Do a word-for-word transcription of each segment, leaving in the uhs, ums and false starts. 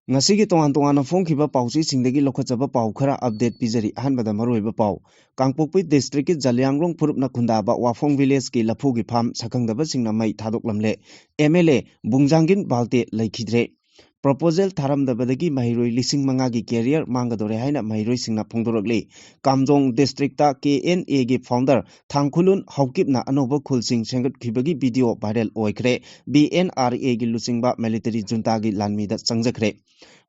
ꯉꯁꯤꯒꯤ ꯇꯣꯉꯥꯟ ꯇꯣꯉꯥꯟꯅ ꯐꯣꯡꯈꯤꯕ ꯄꯥꯎꯆꯦꯁꯤꯡꯗꯒꯤ ꯂꯧꯈꯠꯆꯕ ꯄꯥꯎ ꯈꯔ ꯑꯞꯗꯦꯠ ꯄꯤꯖꯔꯤ꯫ ꯑꯍꯥꯟꯕꯗ ꯃꯔꯨꯑꯣꯏꯕ ꯄꯥꯎ꯫ ꯀꯥꯡꯄꯣꯛꯄꯤ ꯗꯤꯁꯇ꯭ꯔꯤꯛꯀꯤ ꯖꯂꯤꯌꯥꯡꯔꯣꯡ ꯐꯨꯔꯨꯞꯅ ꯈꯨꯟꯗꯥꯕ ꯋꯥꯐꯣꯡ ꯚꯤꯂꯦꯖꯀꯤ ꯂꯐꯨꯒꯤ ꯐꯥꯝ ꯁꯛꯈꯪꯗꯕꯁꯤꯡꯅ ꯃꯩ ꯊꯥꯗꯣꯛꯂꯝꯂꯦ꯫ ꯑꯦꯝ ꯑꯦꯜ ꯑꯦ ꯕꯨꯡꯖꯥꯡꯒꯤꯟ ꯕꯥꯜꯇꯦ ꯂꯩꯈꯤꯗ꯭ꯔꯦ꯫ ꯄ꯭ꯔꯣꯄꯣꯖꯦꯜ ꯊꯥꯔꯝꯗꯕꯗꯒꯤ ꯃꯍꯩꯔꯣꯏ ꯂꯤꯁꯤꯡ ꯃꯉꯥꯒꯤ ꯀꯦꯔꯤꯌꯔ ꯃꯥꯡꯒꯗꯧꯔꯦ ꯍꯥꯏꯅ ꯃꯍꯩꯔꯣꯏꯁꯤꯡꯅ ꯐꯣꯡꯗꯣꯔꯛꯂꯤ꯫ ꯀꯥꯝꯖꯣꯡ ꯗꯤꯁꯇ꯭ꯔꯤꯛꯇ ꯀꯦ ꯑꯦꯟ ꯑꯦꯒꯤ ꯐꯥꯎꯟꯗꯔ ꯊꯥꯡꯈꯨꯂꯨꯟ ꯍꯧꯀꯤꯞꯅ ꯑꯅꯧꯕ ꯈꯨꯜꯁꯤꯡ ꯁꯦꯝꯒꯠꯈꯤꯕꯒꯤ ꯚꯤꯗꯤꯑꯣ ꯚꯥꯏꯔꯦꯜ ꯑꯣꯏꯈ꯭ꯔꯦ꯫ ꯕꯤ ꯑꯦꯟ ꯑꯥꯔ ꯑꯦꯒꯤ ꯂꯨꯆꯤꯡꯕ ꯃꯤꯂꯤꯇꯔꯤ ꯖꯨꯟꯇꯥꯒꯤ ꯂꯥꯟꯃꯤꯗ ꯆꯪꯖꯈ꯭ꯔꯦ꯫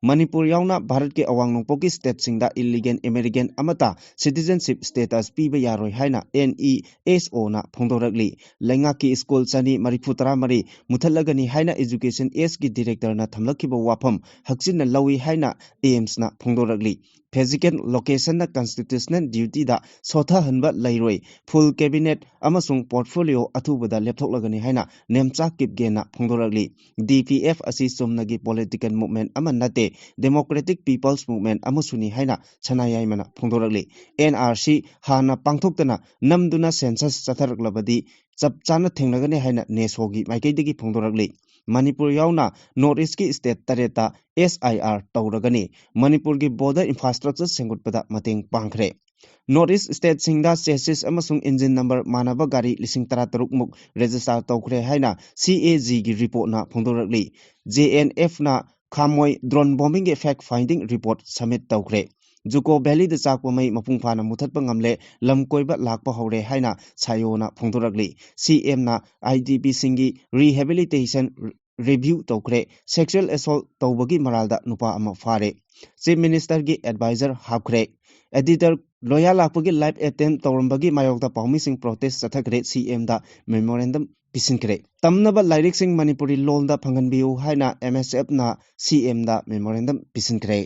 ꯃꯅꯤꯄꯨꯔ ꯌꯥꯎꯅ ꯚꯥꯔꯠꯀꯤ ꯑꯋꯥꯡ ꯅꯣꯡꯄꯣꯛꯀꯤ ꯁ꯭ꯇꯦꯠꯁꯤꯡꯗ ꯏꯜꯂꯤꯒꯦꯜ ꯏꯃꯤꯒ꯭ꯔꯦꯟꯠ ꯑꯃꯠꯇ ꯁꯤꯇꯤꯖꯟꯁꯤꯞ ꯁ꯭ꯇꯦꯇꯁ ꯄꯤꯕ ꯌꯥꯔꯣꯏ ꯍꯥꯏꯅ ꯑꯦꯟ ꯏ ꯑꯦꯁ ꯑꯣꯅ ꯐꯣꯡꯗꯣꯔꯛꯂꯤ꯫ ꯂꯩꯉꯥꯛꯀꯤ ꯁ꯭ꯀꯨꯜ ꯆꯅꯤ ꯃꯔꯤꯐꯨ ꯇꯔꯥꯃꯔꯤ ꯃꯨꯊꯠꯂꯒꯅꯤ ꯍꯥꯏꯅ ꯏꯖꯨꯀꯦꯁꯟ ꯑꯦꯁꯀꯤ ꯗꯤꯔꯦꯛꯇꯔꯅ ꯊꯝꯂꯛꯈꯤꯕ ꯋꯥꯐꯝ ꯍꯛꯆꯤꯟꯅ ꯂꯧꯏ ꯍꯥꯏꯅ ꯑꯦꯝꯁꯅ ꯐꯣꯡꯗꯣꯔꯛꯂꯤ꯫ ꯐꯤꯖꯤꯀꯦꯜ ꯂꯣꯀꯦꯁꯟꯅ ꯀꯟꯁꯇꯤꯇ꯭ꯌꯨꯁꯅꯦꯜ ꯗ꯭ꯌꯨꯇꯤꯗ ꯁꯣꯊꯍꯟꯕ ꯂꯩꯔꯣꯏ꯫ ꯐꯨꯜ ꯀꯦꯕꯤꯅꯦꯠ ꯑꯃꯁꯨꯡ ꯄꯣꯔꯠꯐꯣꯂꯤꯑꯣ ꯑꯊꯨꯕꯗ ꯂꯦꯞꯊꯣꯛꯂꯒꯅꯤ ꯍꯥꯏꯅ ꯅꯦꯝꯆꯥ ꯀꯤꯞꯒꯦꯟꯅ ꯐꯣꯡꯗꯣꯔꯛꯂꯤ꯫ ꯗꯤ ꯄꯤ ꯑꯦꯐ ꯑꯁꯤ ꯆꯨꯝꯅꯒꯤ ꯄꯣꯂꯤꯇꯤꯀꯦꯜ ꯃꯨꯚꯃꯦꯟꯠ ꯑꯃ ꯅꯠꯇꯦ, ꯗꯦꯃꯣꯀ꯭ꯔꯦꯇꯤꯛ ꯄꯤꯄꯜꯁ ꯃꯨꯚꯃꯦꯟꯠ ꯑꯃꯁꯨꯅꯤ ꯍꯥꯏꯅ ꯁꯅꯥꯌꯥꯏꯃꯅ ꯐꯣꯡꯗꯣꯔꯛꯂꯤ꯫ ꯑꯦꯟ ꯑꯥꯔ ꯁꯤ ꯍꯥꯟꯅ ꯄꯥꯡꯊꯣꯛꯇꯅ ꯅꯝꯗꯨꯅ ꯁꯦꯟꯁꯁ ꯆꯠꯊꯔꯛꯂꯕꯗꯤ ꯆꯞ ꯆꯥꯅ ꯊꯦꯡꯅꯒꯅꯤ ꯍꯥꯏꯅ ꯅꯦꯁꯣꯒꯤ ꯃꯥꯏꯀꯩꯗꯒꯤ ꯐꯣꯡꯗꯣꯔꯛꯂꯤ꯫ ꯃꯅꯤꯄꯨꯔ ꯌꯥꯎꯅ ꯅꯣꯔꯠ ꯏꯁ꯭ꯠꯀꯤ ꯁ꯭ꯇꯦꯠ ꯇꯔꯦꯠꯇ ꯑꯦꯁ ꯑꯥꯏ ꯑꯥꯔ ꯇꯧꯔꯒꯅꯤ꯫ ꯃꯅꯤꯄꯨꯔꯒꯤ ꯕꯣꯔꯗꯔ ꯏꯟꯐ꯭ꯔꯥꯁ꯭ꯇ꯭ꯔꯛꯆꯔ ꯁꯦꯝꯒꯠꯄꯗ ꯃꯇꯦꯡ ꯄꯥꯡꯈ꯭ꯔꯦ꯫ ꯅꯣꯔꯠ ꯏꯁ꯭ꯠ ꯁ꯭ꯇꯦꯠꯁꯤꯡꯗ ꯆꯦꯁꯤꯁ ꯑꯃꯁꯨꯡ ꯏꯟꯖꯤꯟ ꯅꯝꯕꯔ ꯃꯥꯟꯅꯕ ꯒꯥꯔꯤ ꯂꯤꯁꯤꯡ ꯇꯔꯥ ꯇꯔꯨꯛ ꯃꯨꯛ ꯔꯦꯖꯤꯁꯇꯥꯔ ꯇꯧꯈ꯭ꯔꯦ ꯍꯥꯏꯅ ꯁꯤ ꯑꯦ ꯖꯤꯒꯤ ꯔꯤꯄꯣꯔꯠꯅ ꯐꯣꯡꯗꯣꯔꯛꯂꯤ꯫ J and ꯑꯦꯐꯅ ꯈꯥꯃꯣꯏ drone ꯕꯣꯝꯕꯤꯡꯒꯤ fake ꯐꯥꯏꯟꯗꯤꯡ report submit ꯇꯧꯈ꯭ꯔꯦ꯫ ꯖꯨꯀꯣ ꯚꯦꯂꯤꯗ ꯆꯥꯛꯄ ꯃꯩ ꯃꯄꯨꯡ ꯐꯥꯅ ꯃꯨꯊꯠꯄ ꯉꯝꯂꯦ, ꯂꯝ ꯀꯣꯏꯕ ꯂꯥꯛꯄ ꯍꯧꯔꯦ ꯍꯥꯏꯅ ꯁꯥꯏꯑꯣꯅ ꯐꯣꯡꯗꯣꯔꯛꯂꯤ꯫ ꯁꯤ ꯑꯦꯝꯅ ꯑꯥꯏ ꯗꯤ ꯄꯤꯁꯤꯡꯒꯤ ꯔꯤꯍꯦꯕꯤꯂꯤꯇꯦꯁꯟ ꯔꯤꯚ꯭ꯌꯨ ꯇꯧꯈ꯭ꯔꯦ꯫ ꯁꯦꯛꯁꯨꯑꯦꯜ ꯑꯦꯁꯣꯜꯠ ꯇꯧꯕꯒꯤ ꯃꯔꯥꯜꯗ ꯅꯨꯄꯥ ꯑꯃ ꯐꯥꯔꯦ꯫ ꯆꯤꯐ ꯃꯤꯅꯤꯁꯇꯔꯒꯤ ꯑꯦꯗꯚꯥꯏꯖꯔ ꯍꯥꯞꯈ꯭ꯔꯦ꯫ ꯑꯦꯗꯤꯇꯔ ꯂꯣꯌꯥ ꯂꯥꯛꯄꯒꯤ ꯂꯥꯏꯐ ꯑꯦꯇꯦꯝꯞ ꯇꯧꯔꯝꯕꯒꯤ ꯃꯥꯌꯣꯛꯇ ꯄꯥꯎꯃꯤꯁꯤꯡ ꯄ꯭ꯔꯣꯇꯦꯁ ꯆꯠꯊꯈ꯭ꯔꯦ꯫ ꯁꯤ ꯑꯦꯝꯗ ꯃꯦꯃꯣꯔꯦꯟꯗꯝ ꯄꯤꯁꯤꯟꯈ꯭ꯔꯦ꯫ ꯇꯝꯅꯕ ꯂꯥꯏꯔꯤꯛꯁꯤꯡ ꯃꯅꯤꯄꯨꯔꯤ ꯂꯣꯜꯗ ꯐꯪꯍꯟꯕꯤꯌꯨ ꯍꯥꯏꯅ ꯑꯦꯝ ꯑꯦꯁ ꯑꯦꯐꯅ ꯁꯤ ꯑꯦꯝꯗ ꯃꯦꯃꯣꯔꯦꯟꯗꯝ ꯄꯤꯁꯤꯟꯈ꯭ꯔꯦ꯫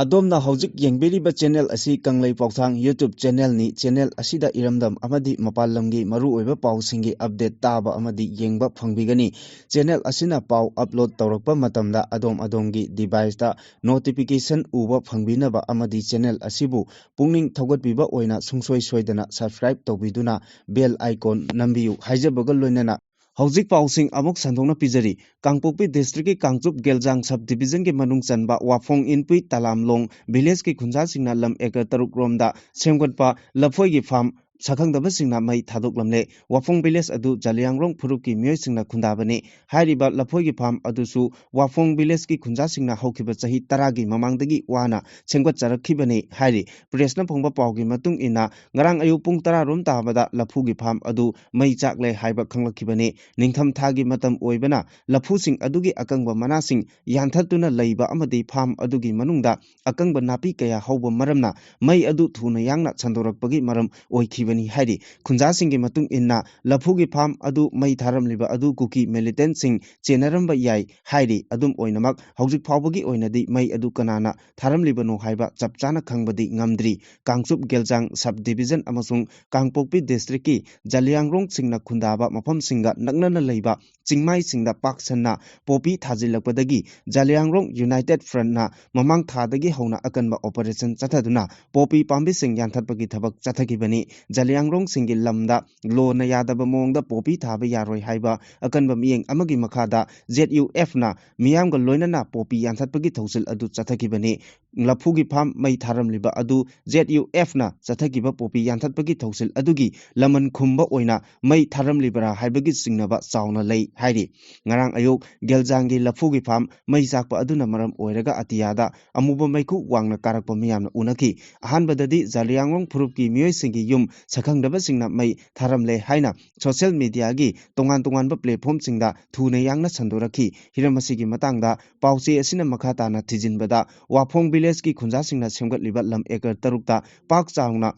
ꯑꯗꯣꯝꯅ ꯍꯧꯖꯤꯛ ꯌꯦꯡꯕꯤꯔꯤꯕ ꯆꯦꯅꯦꯜ ꯑꯁꯤ ꯀꯪꯂꯩ ꯄꯥꯎꯊꯥꯡ YouTube ꯆꯦꯅꯦꯜꯅꯤ꯫ ꯆꯦꯅꯦꯜ ꯑꯁꯤꯗ ꯏꯔꯝꯗꯝ ꯑꯃꯗꯤ ꯃꯄꯥꯟ ꯂꯝꯒꯤ ꯃꯔꯨꯑꯣꯏꯕ ꯄꯥꯎꯁꯤꯡꯒꯤ ꯑꯞꯗꯦꯠ ꯇꯥꯕ ꯑꯃꯗꯤ ꯌꯦꯡꯕ ꯐꯪꯕꯤꯒꯅꯤ꯫ ꯆꯦꯅꯦꯜ ꯑꯁꯤꯅ ꯄꯥꯎ ꯑꯞꯂꯣꯗ ꯇꯧꯔꯛꯄ ꯃꯇꯝꯗ ꯑꯗꯣꯝ ꯑꯗꯣꯝꯒꯤ ꯗꯤꯚꯥꯏꯁꯇ ꯅꯣꯇꯤꯐꯤꯀꯦꯁꯟ ꯎꯕ ꯐꯪꯕꯤꯅꯕ ꯑꯃꯗꯤ ꯆꯦꯅꯦꯜ ꯑꯁꯤꯕꯨ ꯄꯨꯛꯅꯤꯡ ꯊꯧꯒꯠꯄꯤꯕ ꯑꯣꯏꯅ ꯁꯨꯡꯁꯣꯏ ꯁꯣꯏꯗꯅ ꯁꯕꯁꯀ꯭ꯔꯥꯏꯕ ꯇꯧꯕꯤꯗꯨꯅ ꯕꯦꯜ ꯑꯥꯏꯀꯣꯟ ꯅꯝꯕꯤꯌꯨ ꯍꯥꯏꯖꯕꯒ ꯂꯣꯏꯅꯅ ꯍꯧꯖꯤꯛ ꯄꯥꯎꯁꯤꯡ ꯑꯃꯨꯛ ꯁꯟꯗꯣꯛꯅ ꯄꯤꯖꯔꯤ꯫ ꯀꯥꯡꯄꯣꯛꯄꯤ district ꯀꯤ ꯀꯥꯡꯆꯨꯞ ꯒꯦꯜꯖꯥꯡ sub division ꯒꯤ ꯃꯅꯨꯡ ꯆꯟꯕ ꯋꯥꯐꯣꯡ ꯏꯟꯄꯨꯏ ꯇꯂꯥꯝꯂꯣꯡ village ꯀꯤ ꯈꯨꯟꯖꯥꯁꯤꯡꯅ ꯂꯝ acre ꯇꯔꯨꯛ ꯔꯣꯝꯗ ꯁꯦꯝꯒꯠꯄ ꯂꯐꯣꯏꯒꯤ farm ꯁꯛꯈꯪꯗꯕꯁꯤꯡꯅ ꯃꯩ ꯊꯥꯗꯣꯛꯂꯝꯂꯦ꯫ ꯋꯥꯐꯣꯡ village ꯑꯗꯨ ꯖꯂꯤꯌꯥꯡꯔꯣꯡ ꯐꯨꯔꯨꯞꯀꯤ ꯃꯤꯑꯣꯏꯁꯤꯡꯅ ꯈꯨꯟꯗꯥꯕꯅꯤ꯫ ꯍꯥꯏꯔꯤꯕ ꯂꯐꯣꯏꯒꯤ farm ꯑꯗꯨꯁꯨ ꯋꯥꯐꯣꯡ village ꯀꯤ ꯈꯨꯟꯖꯥꯁꯤꯡꯅ ꯍꯧꯈꯤꯕ ꯆꯍꯤ ꯇꯔꯥꯒꯤ ꯃꯃꯥꯡꯗꯒꯤ ꯋꯥꯅ ꯁꯦꯝꯒꯠꯆꯔꯛꯈꯤꯕꯅꯤ ꯍꯥꯏꯔꯤ꯫ Press ꯅ ꯐꯪꯕ ꯄꯥꯎꯒꯤ ꯃꯇꯨꯡ ꯏꯟꯅ, ꯉꯔꯥꯡ ꯑꯌꯨꯛ ꯄꯨꯡ ꯇꯔꯥ ꯔꯣꯝ ꯇꯥꯕꯗ ꯂꯐꯨꯒꯤ farm ꯑꯗꯨ ꯃꯩ ꯆꯥꯛꯂꯦ ꯍꯥꯏꯕ ꯈꯪꯂꯛꯈꯤꯕꯅꯤ꯫ ꯅꯤꯡꯊꯝꯊꯥꯒꯤ ꯃꯇꯝ ꯑꯣꯏꯕꯅ ꯂꯐꯨꯁꯤꯡ ꯑꯗꯨꯒꯤ ꯑꯀꯪꯕ ꯃꯅꯥꯁꯤꯡ ꯌꯥꯟꯊꯠꯇꯨꯅ ꯂꯩꯕ ꯑꯃꯗꯤ farm ꯑꯗꯨꯒꯤ ꯃꯅꯨꯡꯗ ꯑꯀꯪꯕ ꯅꯥꯄꯤ ꯀꯌꯥ ꯍꯧꯕ ꯃꯔꯝꯅ ꯃꯩ ꯑꯗꯨ ꯊꯨꯅ ꯌꯥꯡꯅ ꯁꯟꯗꯣꯔꯛꯄꯒꯤ ꯃꯔꯝ ꯑꯣꯏꯈꯤꯕꯅꯤ ꯍꯥꯏꯔꯤ꯫ ꯈꯨꯟꯖꯥꯁꯤꯡꯒꯤ ꯃꯇꯨꯡ ꯏꯟꯅ, ꯂꯐꯨꯒꯤ farm ꯑꯗꯨ ꯃꯩ ꯊꯥꯔꯝꯂꯤꯕ ꯑꯗꯨ ꯀꯨꯀꯤ militant ꯁꯤꯡ ꯆꯦꯟꯅꯔꯝꯕ ꯌꯥꯏ ꯍꯥꯏꯔꯤ꯫ ꯑꯗꯨꯝ ꯑꯣꯏꯅꯃꯛ, ꯍꯧꯖꯤꯛ ꯐꯥꯎꯕꯒꯤ ꯑꯣꯏꯅꯗꯤ ꯃꯩ ꯑꯗꯨ ꯀꯅꯥꯅ ꯊꯥꯔꯝꯂꯤꯕꯅꯣ ꯍꯥꯏꯕ ꯆꯞ ꯆꯥꯅ ꯈꯪꯕꯗꯤ ꯉꯝꯗ꯭ꯔꯤ꯫ ꯀꯥꯡꯆꯨꯞ ꯒꯦꯜꯖꯥꯡ sub division ꯑꯃꯁꯨꯡ ꯀꯥꯡꯄꯣꯛꯄꯤ district ꯀꯤ ꯖꯂꯤꯌꯥꯡꯔꯣꯡꯁꯤꯡꯅ ꯈꯨꯟꯗꯥꯕ ꯃꯐꯝꯁꯤꯡꯒ ꯅꯛꯅꯅ ꯂꯩꯕ ꯆꯤꯡꯃꯥꯏꯁꯤꯡꯗ ꯄꯥꯛ ꯁꯟꯅ ꯄꯣꯄꯤ ꯊꯥꯖꯤꯜꯂꯛꯄꯗꯒꯤ ꯖꯂꯤꯌꯥꯡꯔꯣꯡ United Front ꯅ ꯃꯃꯥꯡ ꯊꯥꯗꯒꯤ ꯍꯧꯅ ꯑꯀꯟꯕ operation ꯆꯠꯊꯗꯨꯅ ꯄꯣꯄꯤ ꯄꯥꯝꯕꯤꯁꯤꯡ ꯌꯥꯟꯊꯠꯄꯒꯤ ꯊꯕꯛ ꯆꯠꯊꯈꯤꯕꯅꯤ꯫ ꯖꯂꯤꯌꯥꯡꯔꯣꯡꯁꯤꯡꯒꯤ ꯂꯝꯗ ꯂꯣꯅ ꯌꯥꯗꯕ ꯃꯑꯣꯡꯗ ꯄꯣꯄꯤ ꯊꯥꯕ ꯌꯥꯔꯣꯏ ꯍꯥꯏꯕ ꯑꯀꯟꯕ ꯃꯤꯠꯌꯦꯡ ꯑꯃꯒꯤ ꯃꯈꯥꯗ Z U F ꯅ ꯃꯤꯌꯥꯝꯒ ꯂꯣꯏꯅꯅ ꯄꯣꯄꯤ ꯌꯥꯟꯊꯠꯄꯒꯤ ꯊꯧꯁꯤꯜ ꯑꯗꯨ ꯆꯠꯊꯈꯤꯕꯅꯤ꯫ ꯂꯐꯨꯒꯤ farm ꯃꯩ ꯊꯥꯔꯝꯂꯤꯕ ꯑꯗꯨ Z U F ꯅ ꯆꯠꯊꯈꯤꯕ ꯄꯣꯄꯤ ꯌꯥꯟꯊꯠꯄꯒꯤ ꯊꯧꯁꯤꯜ ꯑꯗꯨꯒꯤ ꯂꯃꯟ ꯈꯨꯝꯕ ꯑꯣꯏꯅ ꯃꯩ ꯊꯥꯔꯝꯂꯤꯕꯔꯥ ꯍꯥꯏꯕꯒꯤ ꯆꯤꯡꯅꯕ ꯆꯥꯎꯅ ꯂꯩ ꯍꯥꯏꯔꯤ꯫ ꯉꯔꯥꯡ ꯑꯌꯨꯛ ꯒꯦꯜꯖꯥꯡꯒꯤ ꯂꯐꯨꯒꯤ farm ꯃꯩ ꯆꯥꯛꯄ ꯑꯗꯨꯅ ꯃꯔꯝ ꯑꯣꯏꯔꯒ ꯑꯇꯤꯌꯥꯗ ꯑꯃꯨꯕ ꯃꯩꯈꯨ ꯋꯥꯡꯅ ꯀꯥꯔꯛꯄ ꯃꯤꯌꯥꯝꯅ ꯎꯅꯈꯤ꯫ ꯑꯍꯥꯟꯕꯗꯗꯤ ꯖꯂꯤꯌꯥꯡꯔꯣꯡ ꯐꯨꯔꯨꯞꯀꯤ ꯃꯤꯑꯣꯏꯁꯤꯡꯒꯤ ꯌꯨꯝ ꯁꯛꯈꯪꯗꯕꯁꯤꯡꯅ ꯃꯩ ꯊꯥꯔꯝꯂꯦ ꯍꯥꯏꯅ social media ꯒꯤ ꯇꯣꯉꯥꯟ ꯇꯣꯉꯥꯟꯕ platform ꯁꯤꯡꯗ ꯊꯨꯅ ꯌꯥꯡꯅ ꯁꯟꯗꯣꯔꯛꯈꯤ꯫ ꯍꯤꯔꯝ ꯑꯁꯤꯒꯤ ꯃꯇꯥꯡꯗ ꯄꯥꯎꯆꯦ ꯑꯁꯤꯅ ꯃꯈꯥ ꯇꯥꯅ ꯊꯤꯖꯤꯟꯕꯗ, ꯋꯥꯐꯣꯡ village ꯀꯤ ꯈꯨꯟꯖꯥꯁꯤꯡꯅ ꯁꯦꯝꯒꯠꯂꯤꯕ ꯂꯝ acre ꯇꯔꯨꯛꯇ ꯄꯥꯛ ꯆꯥꯎꯅ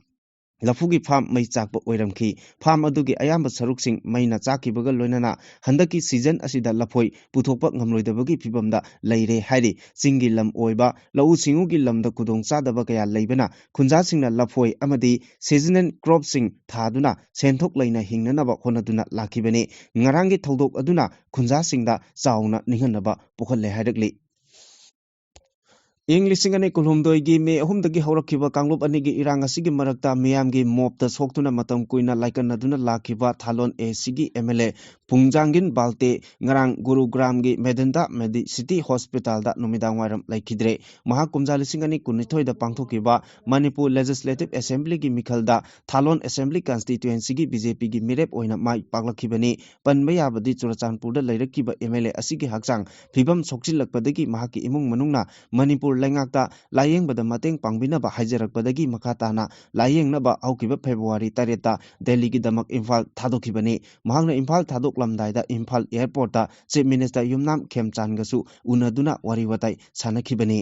ꯂꯐꯨꯒꯤ farm ꯃꯩ ꯆꯥꯛꯄ ꯑꯣꯏꯔꯝꯈꯤ꯫ Farm ꯑꯗꯨꯒꯤ ꯑꯌꯥꯝꯕ ꯁꯔꯨꯛꯁꯤꯡ ꯃꯩꯅ ꯆꯥꯛꯈꯤꯕꯒ ꯂꯣꯏꯅꯅ ꯍꯟꯗꯛꯀꯤ season ꯑꯁꯤꯗ ꯂꯐꯣꯏ ꯄꯨꯊꯣꯛꯄ ꯉꯝꯂꯣꯏꯗꯕꯒꯤ ꯐꯤꯕꯝꯗ ꯂꯩꯔꯦ ꯍꯥꯏꯔꯤ꯫ ꯆꯤꯡꯒꯤ ꯂꯝ ꯑꯣꯏꯕ ꯂꯧꯎ ꯁꯤꯡꯎꯒꯤ ꯂꯝꯗ ꯈꯨꯗꯣꯡ ꯆꯥꯗꯕ ꯀꯌꯥ ꯂꯩꯕꯅ ꯈꯨꯟꯖꯥꯁꯤꯡꯅ ꯂꯐꯣꯏ ꯑꯃꯗꯤ seasonal crop ꯁꯤꯡ ꯊꯥꯗꯨꯅ ꯁꯦꯟꯊꯣꯛ ꯂꯩꯅ ꯍꯤꯡꯅꯅꯕ ꯍꯣꯠꯅꯗꯨꯅ ꯂꯥꯛꯈꯤꯕꯅꯤ꯫ ꯉꯔꯥꯡꯒꯤ ꯊꯧꯗꯣꯛ ꯑꯗꯨꯅ ꯈꯨꯟꯖꯥꯁꯤꯡꯗ ꯆꯥꯎꯅ ꯅꯤꯡꯍꯟꯅꯕ ꯄꯣꯛꯍꯜꯂꯦ ꯍꯥꯏꯔꯛꯂꯤ꯫ ꯏꯪ ꯂꯤꯁꯤꯡ ꯑꯅꯤ ꯀꯨꯟꯍꯨꯝꯗꯣꯏꯒꯤ ꯃꯦ ꯑꯍꯨꯝꯗꯒꯤ ꯍꯧꯔꯛꯈꯤꯕ ꯀꯥꯡꯂꯨꯞ ꯑꯅꯤꯒꯤ ꯏꯔꯥꯡ ꯑꯁꯤꯒꯤ ꯃꯔꯛꯇ ꯃꯤꯌꯥꯝꯒꯤ ꯃꯣꯞꯇ ꯁꯣꯛꯇꯨꯅ ꯃꯇꯝ ꯀꯨꯏꯅ ꯂꯥꯏꯀꯠꯅꯗꯨꯅ ꯂꯥꯛꯈꯤꯕ ꯊꯥꯂꯣꯟ A C ꯒꯤ M L A ꯐꯨꯡꯖꯥꯡꯒꯤꯟ ꯕꯥꯜꯇꯦ ꯉꯔꯥꯡ ꯒꯨꯔꯨꯒ꯭ꯔꯥꯝꯒꯤ ꯃꯦꯗꯟꯗꯥ ꯃꯦꯗꯤ ꯁꯤꯇꯤ ꯍꯣꯁꯄꯤꯇꯥꯜꯗ ꯅꯨꯃꯤꯗꯥꯡ ꯋꯥꯏꯔꯝ ꯂꯩꯈꯤꯗ꯭ꯔꯦ꯫ ꯃꯍꯥꯛ ꯀꯨꯝꯖꯥ ꯂꯤꯁꯤꯡ ꯑꯅꯤ ꯀꯨꯟꯅꯤꯊꯣꯏꯗ ꯄꯥꯡꯊꯣꯛꯈꯤꯕ ꯃꯅꯤꯄꯨꯔ ꯂꯦꯖꯤꯁꯂꯦꯇꯤꯚ ꯑꯦꯁꯦꯝꯕ꯭ꯂꯤꯒꯤ ꯃꯤꯈꯜꯗ ꯊꯥꯂꯣꯟ ꯑꯦꯁꯦꯝꯕ꯭ꯂꯤ ꯀꯟꯁꯇꯤꯇ꯭ꯋꯦꯟꯁꯤꯒꯤ ꯕꯤ ꯖꯦ ꯄꯤꯒꯤ ꯃꯤꯔꯦꯞ ꯑꯣꯏꯅ ꯃꯥꯏ ꯄꯥꯛꯂꯛꯈꯤꯕꯅꯤ꯫ ꯄꯟꯕ ꯌꯥꯕꯗꯤ ꯆꯨꯔꯆꯥꯟꯄꯨꯔꯗ ꯂꯩꯔꯛꯈꯤꯕ ꯑꯦꯝ ꯑꯦꯜ ꯑꯦ ꯑꯁꯤꯒꯤ ꯍꯛꯆꯥꯡ ꯐꯤꯕꯝ ꯁꯣꯛꯆꯤꯜꯂꯛꯄꯗꯒꯤ ꯃꯍꯥꯛꯀꯤ ꯏꯃꯨꯡ ꯃꯅꯨꯡꯅ ꯃꯅꯤꯄꯨꯔ ꯂꯩꯉꯥꯛꯇ ꯂꯥꯌꯦꯡꯕꯗ ꯃꯇꯦꯡ ꯄꯥꯡꯕꯤꯅꯕ ꯍꯥꯏꯖꯔꯛꯄꯗꯒꯤ ꯃꯈꯥ ꯇꯥꯅ ꯂꯥꯌꯦꯡꯅꯕ ꯍꯧꯈꯤꯕ ꯐꯦꯕ꯭ꯔꯨꯋꯥꯔꯤ ꯇꯔꯦꯠꯇ ꯗꯦꯜꯂꯤꯒꯤꯗꯃꯛ ꯏꯝꯐꯥꯜ ꯊꯥꯗꯣꯛꯈꯤꯕꯅꯤ꯫ ꯃꯍꯥꯛꯅ ꯏꯝꯐꯥꯜ ꯊꯥꯗꯣꯛꯂꯝꯗꯥꯏꯗ ꯏꯝꯐꯥꯜ ꯑꯦꯌꯔꯄꯣꯔꯠꯇ ꯆꯤꯐ ꯃꯤꯅꯤꯁꯇꯔ ꯌꯨꯝꯅꯥꯝ ꯈꯦꯝꯆꯥꯟꯒꯁꯨ ꯎꯅꯗꯨꯅ ꯋꯥꯔꯤ ꯋꯥꯇꯥꯏ ꯁꯥꯟꯅꯈꯤꯕꯅꯤ꯫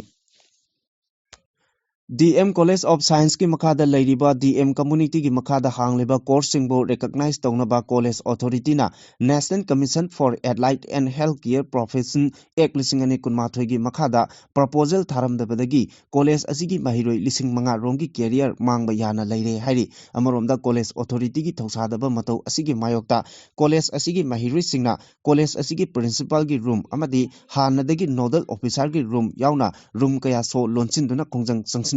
ꯗꯤ ꯑꯦꯝ ꯀꯣꯂꯦꯖ ꯑꯣꯐ ꯁꯥꯏꯟꯁꯀꯤ ꯃꯈꯥꯗ ꯂꯩꯔꯤꯕ ꯗꯤ ꯑꯦꯝ ꯀꯝꯃ꯭ꯌꯨꯅꯤꯇꯤꯒꯤ ꯃꯈꯥꯗ ꯍꯥꯡꯂꯤꯕ ꯀꯣꯔꯁꯁꯤꯡꯕꯨ ꯔꯤꯀꯣꯒꯅꯥꯏꯖ ꯇꯧꯅꯕ ꯀꯣꯂꯦꯖ ꯑꯣꯊꯣꯔꯤꯇꯤꯅ national commission for allied and health care profession act ꯂꯤꯁꯤꯡ ꯑꯅꯤ ꯀꯨꯟꯃꯥꯊꯣꯏꯒꯤ ꯃꯈꯥꯗ ꯄ꯭ꯔꯄꯣꯖꯦꯜ ꯊꯥꯔꯝꯗꯕꯗꯒꯤ ꯀꯣꯂꯦꯖ ꯑꯁꯤꯒꯤ ꯃꯍꯩꯔꯣꯏ ꯂꯤꯁꯤꯡ ꯃꯉꯥ ꯔꯣꯝꯒꯤ ꯀꯦꯔꯤꯌꯔ ꯃꯥꯡꯕ ꯌꯥꯅ ꯂꯩꯔꯦ ꯍꯥꯏꯔꯤ꯫ ꯑꯃꯔꯣꯝꯗ ꯀꯣꯂꯦꯖ ꯑꯣꯊꯣꯔꯤꯇꯤꯒꯤ ꯊꯧꯁꯥꯗꯕ ꯃꯇꯧ ꯑꯁꯤꯒꯤ ꯃꯥꯌꯣꯛꯇ ꯀꯣꯂꯦꯖ ꯑꯁꯤꯒꯤ ꯃꯍꯩꯔꯣꯏꯁꯤꯡꯅ ꯀꯣꯂꯦꯖ ꯑꯁꯤꯒꯤ ꯄ꯭ꯔꯤꯟꯁꯤꯄꯥꯜꯒꯤ ꯔꯨꯝ ꯑꯃꯗꯤ ꯍꯥꯟꯅꯗꯒꯤ ꯅꯣꯗꯜ ꯑꯣꯐꯤꯁꯥꯔꯒꯤ ꯔꯨꯝ ꯌꯥꯎꯅ ꯔꯨꯝ ꯀꯌꯥ ꯁꯣ ꯂꯣꯟꯁꯤꯟꯗꯨꯅ ꯈꯣꯡꯖꯪ ꯆꯪꯁꯤꯟꯈ꯭ꯔꯦ꯫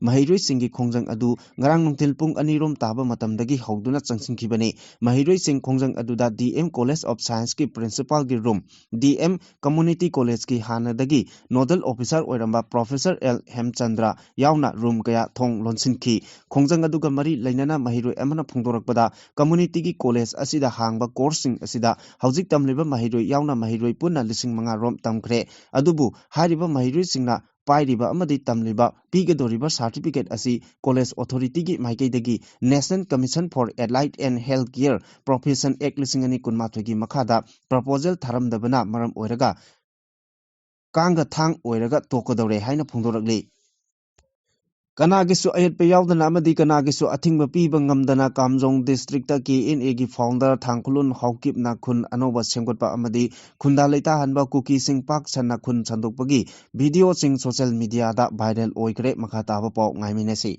ꯃꯍꯩꯔꯣꯏꯁꯤꯡꯒꯤ ꯈꯣꯡꯖꯪ ꯑꯗꯨ ꯉꯔꯥꯡ ꯅꯨꯡꯊꯤꯜ ꯄꯨꯡ ꯑꯅꯤ ꯔꯣꯝ ꯇꯥꯕ ꯃꯇꯝꯗꯒꯤ ꯍꯧꯗꯨꯅ ꯆꯪꯁꯤꯟꯈꯤꯕꯅꯤ꯫ ꯃꯍꯩꯔꯣꯏꯁꯤꯡ ꯈꯣꯡꯖꯪ ꯑꯗꯨꯗ ꯗꯤ ꯑꯦꯝ ꯀꯣꯂꯦꯖ ꯑꯣꯐ ꯁꯥꯏꯟꯁꯀꯤ ꯄ꯭ꯔꯤꯟꯁꯤꯄꯥꯜꯒꯤ ꯔꯨꯝ, ꯗꯤ ꯑꯦꯝ ꯀꯝꯃ꯭ꯌꯨꯅꯤꯇꯤ ꯀꯣꯂꯦꯖꯀꯤ ꯍꯥꯟꯅꯗꯒꯤ ꯅꯣꯗꯜ ꯑꯣꯐꯤꯁꯥꯔ ꯑꯣꯏꯔꯝꯕ ꯄ꯭ꯔꯣꯐꯦꯁꯔ ꯑꯦꯜ ꯍꯦꯝꯆꯟꯗ꯭ꯔ ꯌꯥꯎꯅ ꯔꯨꯝ ꯀꯌꯥ ꯊꯣꯡ ꯂꯣꯟꯁꯤꯟꯈꯤ꯫ ꯈꯣꯡꯖꯪ ꯑꯗꯨꯒ ꯃꯔꯤ ꯂꯩꯅꯅ ꯃꯍꯩꯔꯣꯏ ꯑꯃꯅ ꯐꯣꯡꯗꯣꯔꯛꯄꯗ, ꯀꯝꯃ꯭ꯌꯨꯅꯤꯇꯤꯒꯤ ꯀꯣꯂꯦꯖ ꯑꯁꯤꯗ ꯍꯥꯡꯕ ꯀꯣꯔꯁꯁꯤꯡ ꯑꯁꯤꯗ ꯍꯧꯖꯤꯛ ꯇꯝꯂꯤꯕ ꯃꯍꯩꯔꯣꯏ ꯌꯥꯎꯅ ꯃꯍꯩꯔꯣꯏ ꯄꯨꯟꯅ ꯂꯤꯁꯤꯡ ꯃꯉꯥ ꯔꯣꯝ ꯇꯝꯈ꯭ꯔꯦ꯫ ꯑꯗꯨꯕꯨ ꯍꯥꯏꯔꯤꯕ ꯃꯍꯩꯔꯣꯏꯁꯤꯡꯅ ꯄꯥꯏꯔꯤꯕ ꯑꯃꯗꯤ ꯇꯝꯂꯤꯕ ꯄꯤꯒꯗꯧꯔꯤꯕ ꯁꯥꯔꯇꯤꯐꯤꯀꯦꯠ ꯑꯁꯤ ꯀꯣꯂꯦꯖ ꯑꯣꯊꯣꯔꯤꯇꯤꯒꯤ ꯃꯥꯏꯀꯩꯗꯒꯤ national commission for allied and health care profession act ꯂꯤꯁꯤꯡ ꯑꯅꯤ ꯀꯨꯟꯃꯥꯊꯣꯏꯒꯤ ꯃꯈꯥꯗ ꯄ꯭ꯔꯄꯣꯖꯦꯜ ꯊꯥꯔꯝꯗꯕꯅ ꯃꯔꯝ ꯑꯣꯏꯔꯒ ꯀꯥꯡꯒ ꯊꯥꯡ ꯑꯣꯏꯔꯒ ꯇꯣꯛꯀꯗꯧꯔꯦ ꯍꯥꯏꯅ ꯐꯣꯡꯗꯣꯔꯛꯂꯤ꯫ ꯀꯅꯥꯒꯤꯁꯨ ꯑꯌꯦꯠꯄ ꯌꯥꯎꯗꯅ ꯑꯃꯗꯤ ꯀꯅꯥꯒꯤꯁꯨ ꯑꯊꯤꯡꯕ ꯄꯤꯕ ꯉꯝꯗꯅ ꯀꯥꯝꯖꯣꯡ ꯗꯤꯁꯇ꯭ꯔꯤꯛꯇ ꯀꯦ ꯑꯦꯟ ꯑꯦꯒꯤ ꯐꯥꯎꯟꯗꯔ ꯊꯥꯡꯈꯨꯂꯨꯟ ꯍꯥꯎꯀꯤꯞꯅ ꯈꯨꯟ ꯑꯅꯧꯕ ꯁꯦꯝꯒꯠꯄ ꯑꯃꯗꯤ ꯈꯨꯟꯗꯥ ꯂꯩꯇꯥꯍꯟꯕ ꯀꯨꯀꯤꯁꯤꯡ ꯄꯥꯛ ꯁꯟꯅ ꯈꯨꯟ ꯁꯟꯗꯣꯛꯄꯒꯤ ꯚꯤꯗꯤꯑꯣꯁꯤꯡ ꯁꯣꯁꯤꯌꯦꯜ ꯃꯤꯗꯤꯌꯥꯗ ꯚꯥꯏꯔꯦꯜ ꯑꯣꯏꯈ꯭ꯔꯦ꯫ ꯃꯈꯥ ꯇꯥꯕ ꯄꯥꯎ ꯉꯥꯏꯃꯤꯟꯅꯁꯤ꯫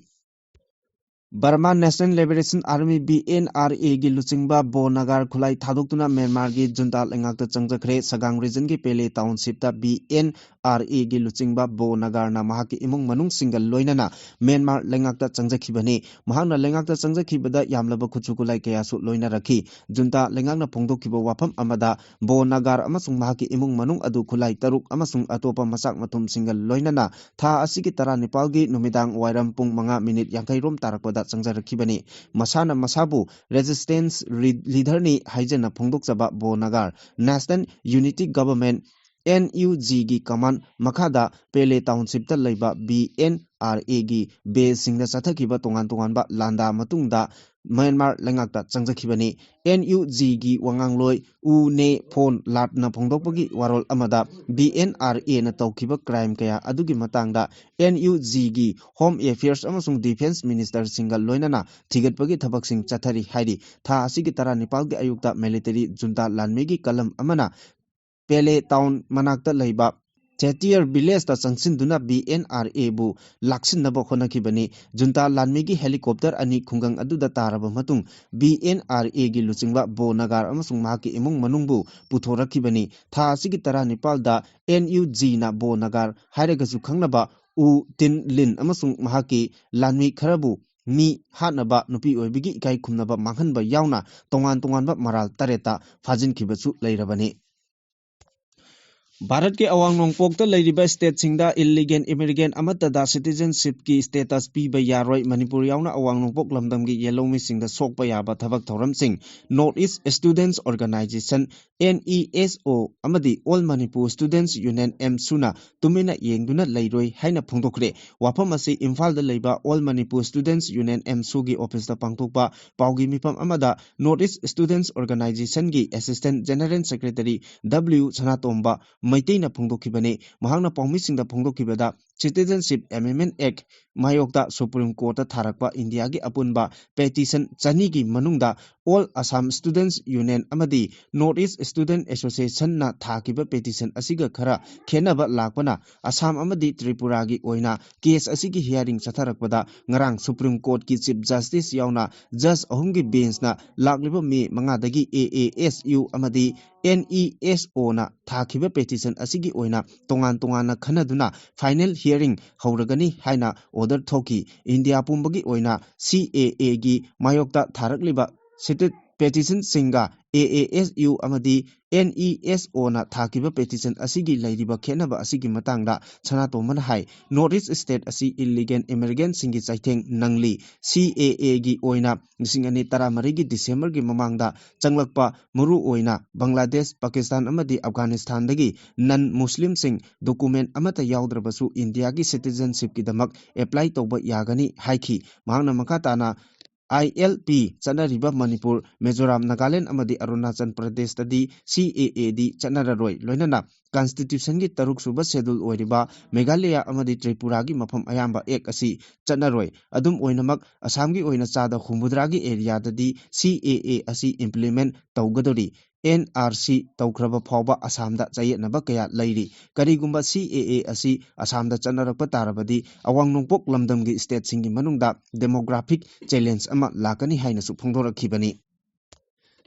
Burma National Liberation Army, B N R A ꯒꯤ ꯂꯨꯆꯤꯡꯕ ꯕꯣ ꯅꯥꯒꯥꯔ ꯈꯨꯠꯂꯥꯏ ꯊꯥꯗꯣꯛꯇꯨꯅ ꯃ꯭ꯌꯥꯟꯃꯥꯔꯒꯤ ꯖꯨꯟꯇꯥ ꯂꯩꯉꯥꯛꯇ ꯆꯪꯖꯈ꯭ꯔꯦ꯫ ꯁꯒꯥꯡ ꯔꯤꯖꯟꯒꯤ ꯄꯦꯂꯦ ꯇꯥꯎꯟꯁꯤꯞꯇ B N R A ꯒꯤ ꯂꯨꯆꯤꯡꯕ ꯕꯣ ꯅꯥꯒꯥꯔꯅ ꯃꯍꯥꯛꯀꯤ ꯏꯃꯨꯡ ꯃꯅꯨꯡꯁꯤꯡꯒ ꯂꯣꯏꯅꯅ ꯃ꯭ꯌꯥꯟꯃꯥꯔ ꯂꯩꯉꯥꯛꯇ ꯆꯪꯖꯈꯤꯕꯅꯤ꯫ ꯃꯍꯥꯛꯅ ꯂꯩꯉꯥꯛꯇ ꯆꯪꯖꯈꯤꯕꯗ ꯌꯥꯝꯂꯕ ꯈꯨꯠꯁꯨ ꯈꯨꯠꯂꯥꯏ ꯀꯌꯥꯁꯨ ꯂꯣꯏꯅꯔꯛꯈꯤ꯫ ꯖꯨꯟꯇꯥ ꯂꯩꯉꯥꯛꯅ ꯐꯣꯡꯗꯣꯛꯈꯤꯕ ꯋꯥꯐꯝ ꯑꯃꯗ, ꯕꯣ ꯅꯥꯒꯥꯔ ꯑꯃꯁꯨꯡ ꯃꯍꯥꯛꯀꯤ ꯏꯃꯨꯡ ꯃꯅꯨꯡ ꯑꯗꯨ ꯈꯨꯠꯂꯥꯏ ꯇꯔꯨꯛ ꯑꯃꯁꯨꯡ ꯑꯇꯣꯞꯄ ꯃꯆꯥꯛ ꯃꯊꯨꯝꯁꯤꯡꯒ ꯂꯣꯏꯅꯅ ꯊꯥ ꯑꯁꯤꯒꯤ ꯇꯔꯥꯅꯤꯄꯥꯜꯒꯤ ꯅꯨꯃꯤꯗꯥꯡ ꯋꯥꯏꯔꯝ ꯄꯨꯡ ꯃꯉꯥ ꯃꯤꯅꯤꯠ ꯌꯥꯡꯈꯩ ꯔꯣꯝ ꯇꯥꯔꯛꯄꯗ ꯆꯪꯖꯔꯛꯈꯤꯕꯅꯤ꯫ ꯃꯁꯥꯅ ꯃꯁꯥꯕꯨ ꯔꯦꯖꯤꯁꯇꯦꯟꯁ ꯔꯤ-, ꯂꯤꯗꯔꯅꯤ ꯍꯥꯏꯖꯅ ꯐꯣꯡꯗꯣꯛꯆꯕ ꯕꯣ ꯅꯥꯒꯥꯔ, national unity government, N U G ꯒꯤ ꯀꯃꯥꯟ ꯃꯈꯥꯗ ꯄꯦꯂꯦ ꯇꯥꯎꯟꯁꯤꯞꯇ ꯂꯩꯕ B N R A ꯒꯤ ꯕꯦꯁꯁꯤꯡꯗ ꯆꯠꯊꯈꯤꯕ ꯇꯣꯉꯥꯟ ꯇꯣꯉꯥꯟꯕ ꯂꯥꯟꯗꯥ ꯃꯇꯨꯡꯗ ꯃ꯭ꯌꯥꯟꯃꯥꯔ ꯂꯩꯉꯥꯛꯇ ꯆꯪꯖꯈꯤꯕꯅꯤ꯫ N U G ꯒꯤ ꯋꯥꯉꯥꯡꯂꯣꯏ ꯎ ꯅꯦ ꯐꯣꯟ ꯂꯥꯠꯅ ꯐꯣꯡꯗꯣꯛꯄꯒꯤ ꯋꯥꯔꯣꯜ ꯑꯃꯗ, B N R A ꯅ ꯇꯧꯈꯤꯕ ꯀ꯭ꯔꯥꯏꯝ ꯀꯌꯥ ꯑꯗꯨꯒꯤ ꯃꯇꯥꯡꯗ N U G ꯒꯤ ꯍꯣꯝ ꯑꯦꯐꯤꯌꯔꯁ ꯑꯃꯁꯨꯡ ꯗꯤꯐꯦꯟꯁ ꯃꯤꯅꯤꯁꯇꯔꯁꯤꯡꯒ ꯂꯣꯏꯅꯅ ꯊꯤꯒꯠꯄꯒꯤ ꯊꯕꯛꯁꯤꯡ ꯆꯠꯊꯔꯤ ꯍꯥꯏꯔꯤ꯫ ꯊꯥ ꯑꯁꯤꯒꯤ ꯇꯔꯥꯅꯤꯄꯥꯜꯒꯤ ꯑꯌꯨꯛꯇ ꯃꯤꯂꯤꯇꯔꯤ ꯖꯨꯟꯇꯥ ꯂꯥꯟꯃꯤꯒꯤ ꯀꯂꯝ ꯑꯃꯅ ꯄꯦꯂꯦ ꯇꯥꯎꯟ ꯃꯅꯥꯛꯇ ꯂꯩꯕ ꯆꯦꯇꯤꯌꯔ ꯚꯤꯂꯦꯖꯇ ꯆꯪꯁꯤꯟꯗꯨꯅ B N R A ꯕꯨ ꯂꯥꯛꯁꯤꯟꯅꯕ ꯍꯣꯠꯅꯈꯤꯕꯅꯤ꯫ ꯖꯨꯟꯇꯥ ꯂꯥꯟꯃꯤꯒꯤ ꯍꯦꯂꯤꯀꯣꯞꯇꯔ ꯑꯅꯤ ꯈꯨꯡꯒꯪ ꯑꯗꯨꯗ ꯇꯥꯔꯕ ꯃꯇꯨꯡ, B N R A ꯒꯤ ꯂꯨꯆꯤꯡꯕ ꯕꯣ ꯅꯥꯒꯥꯔ ꯑꯃꯁꯨꯡ ꯃꯍꯥꯛꯀꯤ ꯏꯃꯨꯡ ꯃꯅꯨꯡꯕꯨ ꯄꯨꯊꯣꯔꯛꯈꯤꯕꯅꯤ꯫ ꯊꯥ ꯑꯁꯤꯒꯤ ꯇꯔꯥꯅꯤꯄꯥꯜꯗ N U G ꯅ ꯕꯣ ꯅꯥꯒꯥꯔ ꯍꯥꯏꯔꯒꯁꯨ ꯈꯪꯅꯕ ꯎ ꯇꯤꯟ ꯂꯤꯟ ꯑꯃꯁꯨꯡ ꯃꯍꯥꯛꯀꯤ ꯂꯥꯟꯃꯤ ꯈꯔꯕꯨ ꯃꯤ ꯍꯥꯠꯅꯕ, ꯅꯨꯄꯤ ꯑꯣꯏꯕꯒꯤ ꯏꯀꯥꯏ ꯈꯨꯝꯅꯕ ꯃꯥꯡꯍꯟꯕ ꯌꯥꯎꯅ ꯇꯣꯉꯥꯟ ꯇꯣꯉꯥꯟꯕ ꯃꯔꯥꯜ ꯇꯔꯦꯠꯇ ꯐꯥꯖꯤꯟꯈꯤꯕꯁꯨ ꯂꯩꯔꯕꯅꯤ꯫ ꯚꯥꯔꯠꯀꯤ ꯑꯋꯥꯡ ꯅꯣꯡꯄꯣꯛꯇ ꯂꯩꯔꯤꯕ ꯁ꯭ꯇꯦꯠꯁꯤꯡꯗ ꯏꯜꯂꯤꯒꯦꯜ ꯏꯃꯤꯒ꯭ꯔꯦꯟꯠ ꯑꯃꯠꯇꯗ ꯁꯤꯇꯤꯖꯦꯟꯁꯤꯞꯀꯤ ꯁ꯭ꯇꯦꯇꯁ ꯄꯤꯕ ꯌꯥꯔꯣꯏ꯫ ꯃꯅꯤꯄꯨꯔ ꯌꯥꯎꯅ ꯑꯋꯥꯡ ꯅꯣꯡꯄꯣꯛ ꯂꯝꯗꯝꯒꯤ ꯌꯦꯜꯍꯧꯃꯤꯁꯤꯡꯗ ꯁꯣꯛꯄ ꯌꯥꯕ ꯊꯕꯛ ꯊꯧꯔꯝꯁꯤꯡ꯫ North East Students Organisation, N E S O, ꯑꯃꯗꯤ All Manipur Students Union, AMSU ꯅ ꯇꯨꯃꯤꯟꯅ ꯌꯦꯡꯗꯨꯅ ꯂꯩꯔꯣꯏ ꯍꯥꯏꯅ ꯐꯣꯡꯗꯣꯛꯈ꯭ꯔꯦ꯫ ꯋꯥꯐꯝ ꯑꯁꯤ ꯏꯝꯐꯥꯜꯗ ꯂꯩꯕ All Manipur Students Union, AMSU ꯒꯤ ꯑꯣꯐꯤꯁꯇ ꯄꯥꯡꯊꯣꯛꯄ ꯄꯥꯎꯒꯤ ꯃꯤꯐꯝ ꯑꯃꯗ North East Students Organisation ꯒꯤ Assistant General Secretary W ꯁꯅꯥꯇꯣꯝꯕ ꯃꯩꯇꯩꯅ ꯐꯣꯡꯗꯣꯛꯈꯤꯕꯅꯤ꯫ ꯃꯍꯥꯛꯅ ꯄꯥꯎꯃꯤꯁꯤꯡꯗ ꯐꯣꯡꯗꯣꯛꯈꯤꯕꯗ, Citizenship Amendment Act ꯃꯥꯌꯣꯛꯇ Supreme Courtꯇ ꯊꯥꯔꯛꯄ ꯏꯟꯗꯤꯌꯥꯒꯤ ꯑꯄꯨꯟꯕ petition ꯆꯅꯤꯒꯤ ꯃꯅꯨꯡꯗ All Assam Students Union ꯑꯃꯗꯤ North East Student Associationꯅ ꯊꯥꯈꯤꯕ petition ꯑꯁꯤꯒ ꯈꯔ ꯈꯦꯟꯅꯕ ꯂꯥꯛꯄꯅ ꯑꯁꯥꯝ ꯑꯃꯗꯤ ꯇ꯭ꯔꯤꯄꯨꯔꯥꯒꯤ ꯑꯣꯏꯅ case ꯑꯁꯤꯒꯤ hearing ꯆꯠꯊꯔꯛꯄꯗ ꯉꯔꯥꯡ Supreme Courtꯀꯤ Chief Justice ꯌꯥꯎꯅ judge ꯑꯍꯨꯝꯒꯤ benchꯅ ꯂꯥꯛꯂꯤꯕ May ꯃꯉꯥꯗꯒꯤ A A S U ꯑꯃꯗꯤ N E S Oꯅ ꯊꯥꯈꯤꯕ petition ꯑꯁꯤꯒꯤ ꯑꯣꯏꯅ ꯇꯣꯉꯥꯟ ꯇꯣꯉꯥꯟꯅ ꯈꯟꯅꯗꯨꯅ final hearing ꯍꯧꯔꯒꯅꯤ ꯍꯥꯏꯅ order ꯊꯣꯛꯈꯤ꯫ ꯏꯟꯗꯤꯌꯥ ꯄꯨꯝꯕꯒꯤ ꯑꯣꯏꯅ C A Aꯒꯤ ꯃꯥꯌꯣꯛꯇ ꯊꯥꯔꯛꯂꯤꯕ seated petitionꯁꯤꯡꯒ A A S U ꯑꯃꯗꯤ N E S Oꯅ ꯊꯥꯈꯤꯕ petition ꯑꯁꯤꯒꯤ ꯂꯩꯔꯤꯕ ꯈꯦꯠꯅꯕ ꯑꯁꯤꯒꯤ ꯃꯇꯥꯡꯗ ꯁꯅꯥꯇꯣꯝꯕꯅ ꯍꯥꯏ, North East state ꯑꯁꯤ illegal immigrantꯁꯤꯡꯒꯤ ꯆꯩꯊꯦꯡ ꯅꯪꯂꯤ꯫ C A Aꯒꯤ ꯑꯣꯏꯅ ꯂꯤꯁꯤꯡ ꯑꯅꯤ ꯇꯔꯥꯃꯔꯤꯒꯤ Decemberꯒꯤ ꯃꯃꯥꯡꯗ ꯆꯪꯂꯛꯄ ꯃꯔꯨꯑꯣꯏꯅ ꯕꯪꯒ꯭ꯂꯥꯗꯦꯁ, ꯄꯥꯀꯤꯁꯇꯥꯟ ꯑꯃꯗꯤ ꯑꯐꯒꯥꯅꯤꯁꯇꯥꯟꯗꯒꯤ non Muslimꯁꯤꯡ document ꯑꯃꯠꯇ ꯌꯥꯎꯗ꯭ꯔꯕꯁꯨ ꯏꯟꯗꯤꯌꯥꯒꯤ citizenshipꯀꯤꯗꯃꯛ apply ꯇꯧꯕ ꯌꯥꯒꯅꯤ ꯍꯥꯏꯈꯤ꯫ ꯃꯍꯥꯛꯅ ꯃꯈꯥ ꯇꯥꯅ I L P ꯆꯠꯅꯔꯤꯕ ꯃꯅꯤꯄꯨꯔ, ꯃꯤꯖꯣꯔꯥꯝ, ꯅꯥꯒꯥꯂꯦꯟ ꯑꯃꯗꯤ ꯑꯔꯨꯅꯥꯆꯜ ꯄ꯭ꯔꯗꯦꯁꯇꯗꯤ C A Aꯗꯤ ꯆꯠꯅꯔꯔꯣꯏ꯫ ꯂꯣꯏꯅꯅ constitutionꯒꯤ ꯇꯔꯨꯛ ꯁꯨꯕ schedule ꯑꯣꯏꯔꯤꯕ ꯃꯦꯘꯥꯂꯌꯥ ꯑꯃꯗꯤ ꯇ꯭ꯔꯤꯄꯨꯔꯥꯒꯤ ꯃꯐꯝ ꯑꯌꯥꯝꯕ act ꯑꯁꯤ ꯆꯠꯅꯔꯣꯏ꯫ ꯑꯗꯨꯝ ꯑꯣꯏꯅꯃꯛ ꯑꯁꯥꯝꯒꯤ ꯑꯣꯏꯅ ꯆꯥꯗ ꯍꯨꯝꯐꯨꯇꯔꯥꯒꯤ areaꯗꯗꯤ C A A ꯑꯁꯤ implement ꯇꯧꯒꯗꯧꯔꯤ꯫ N R C ꯇꯧꯈ꯭ꯔꯕ ꯐꯥꯎꯕ ꯑꯁꯥꯝꯗ ꯆꯌꯦꯠꯅꯕ ꯀꯌꯥ ꯂꯩꯔꯤ꯫ ꯀꯔꯤꯒꯨꯝꯕ C A A ꯑꯁꯤ ꯑꯁꯥꯝꯗ ꯆꯠꯅꯔꯛꯄ ꯇꯥꯔꯕꯗꯤ ꯑꯋꯥꯡ ꯅꯣꯡꯄꯣꯛ ꯂꯝꯗꯝꯒꯤ stateꯁꯤꯡꯒꯤ ꯃꯅꯨꯡꯗ demographic challenge ꯑꯃ ꯂꯥꯛꯀꯅꯤ ꯍꯥꯏꯅꯁꯨ ꯐꯣꯡꯗꯣꯔꯛꯈꯤꯕꯅꯤ꯫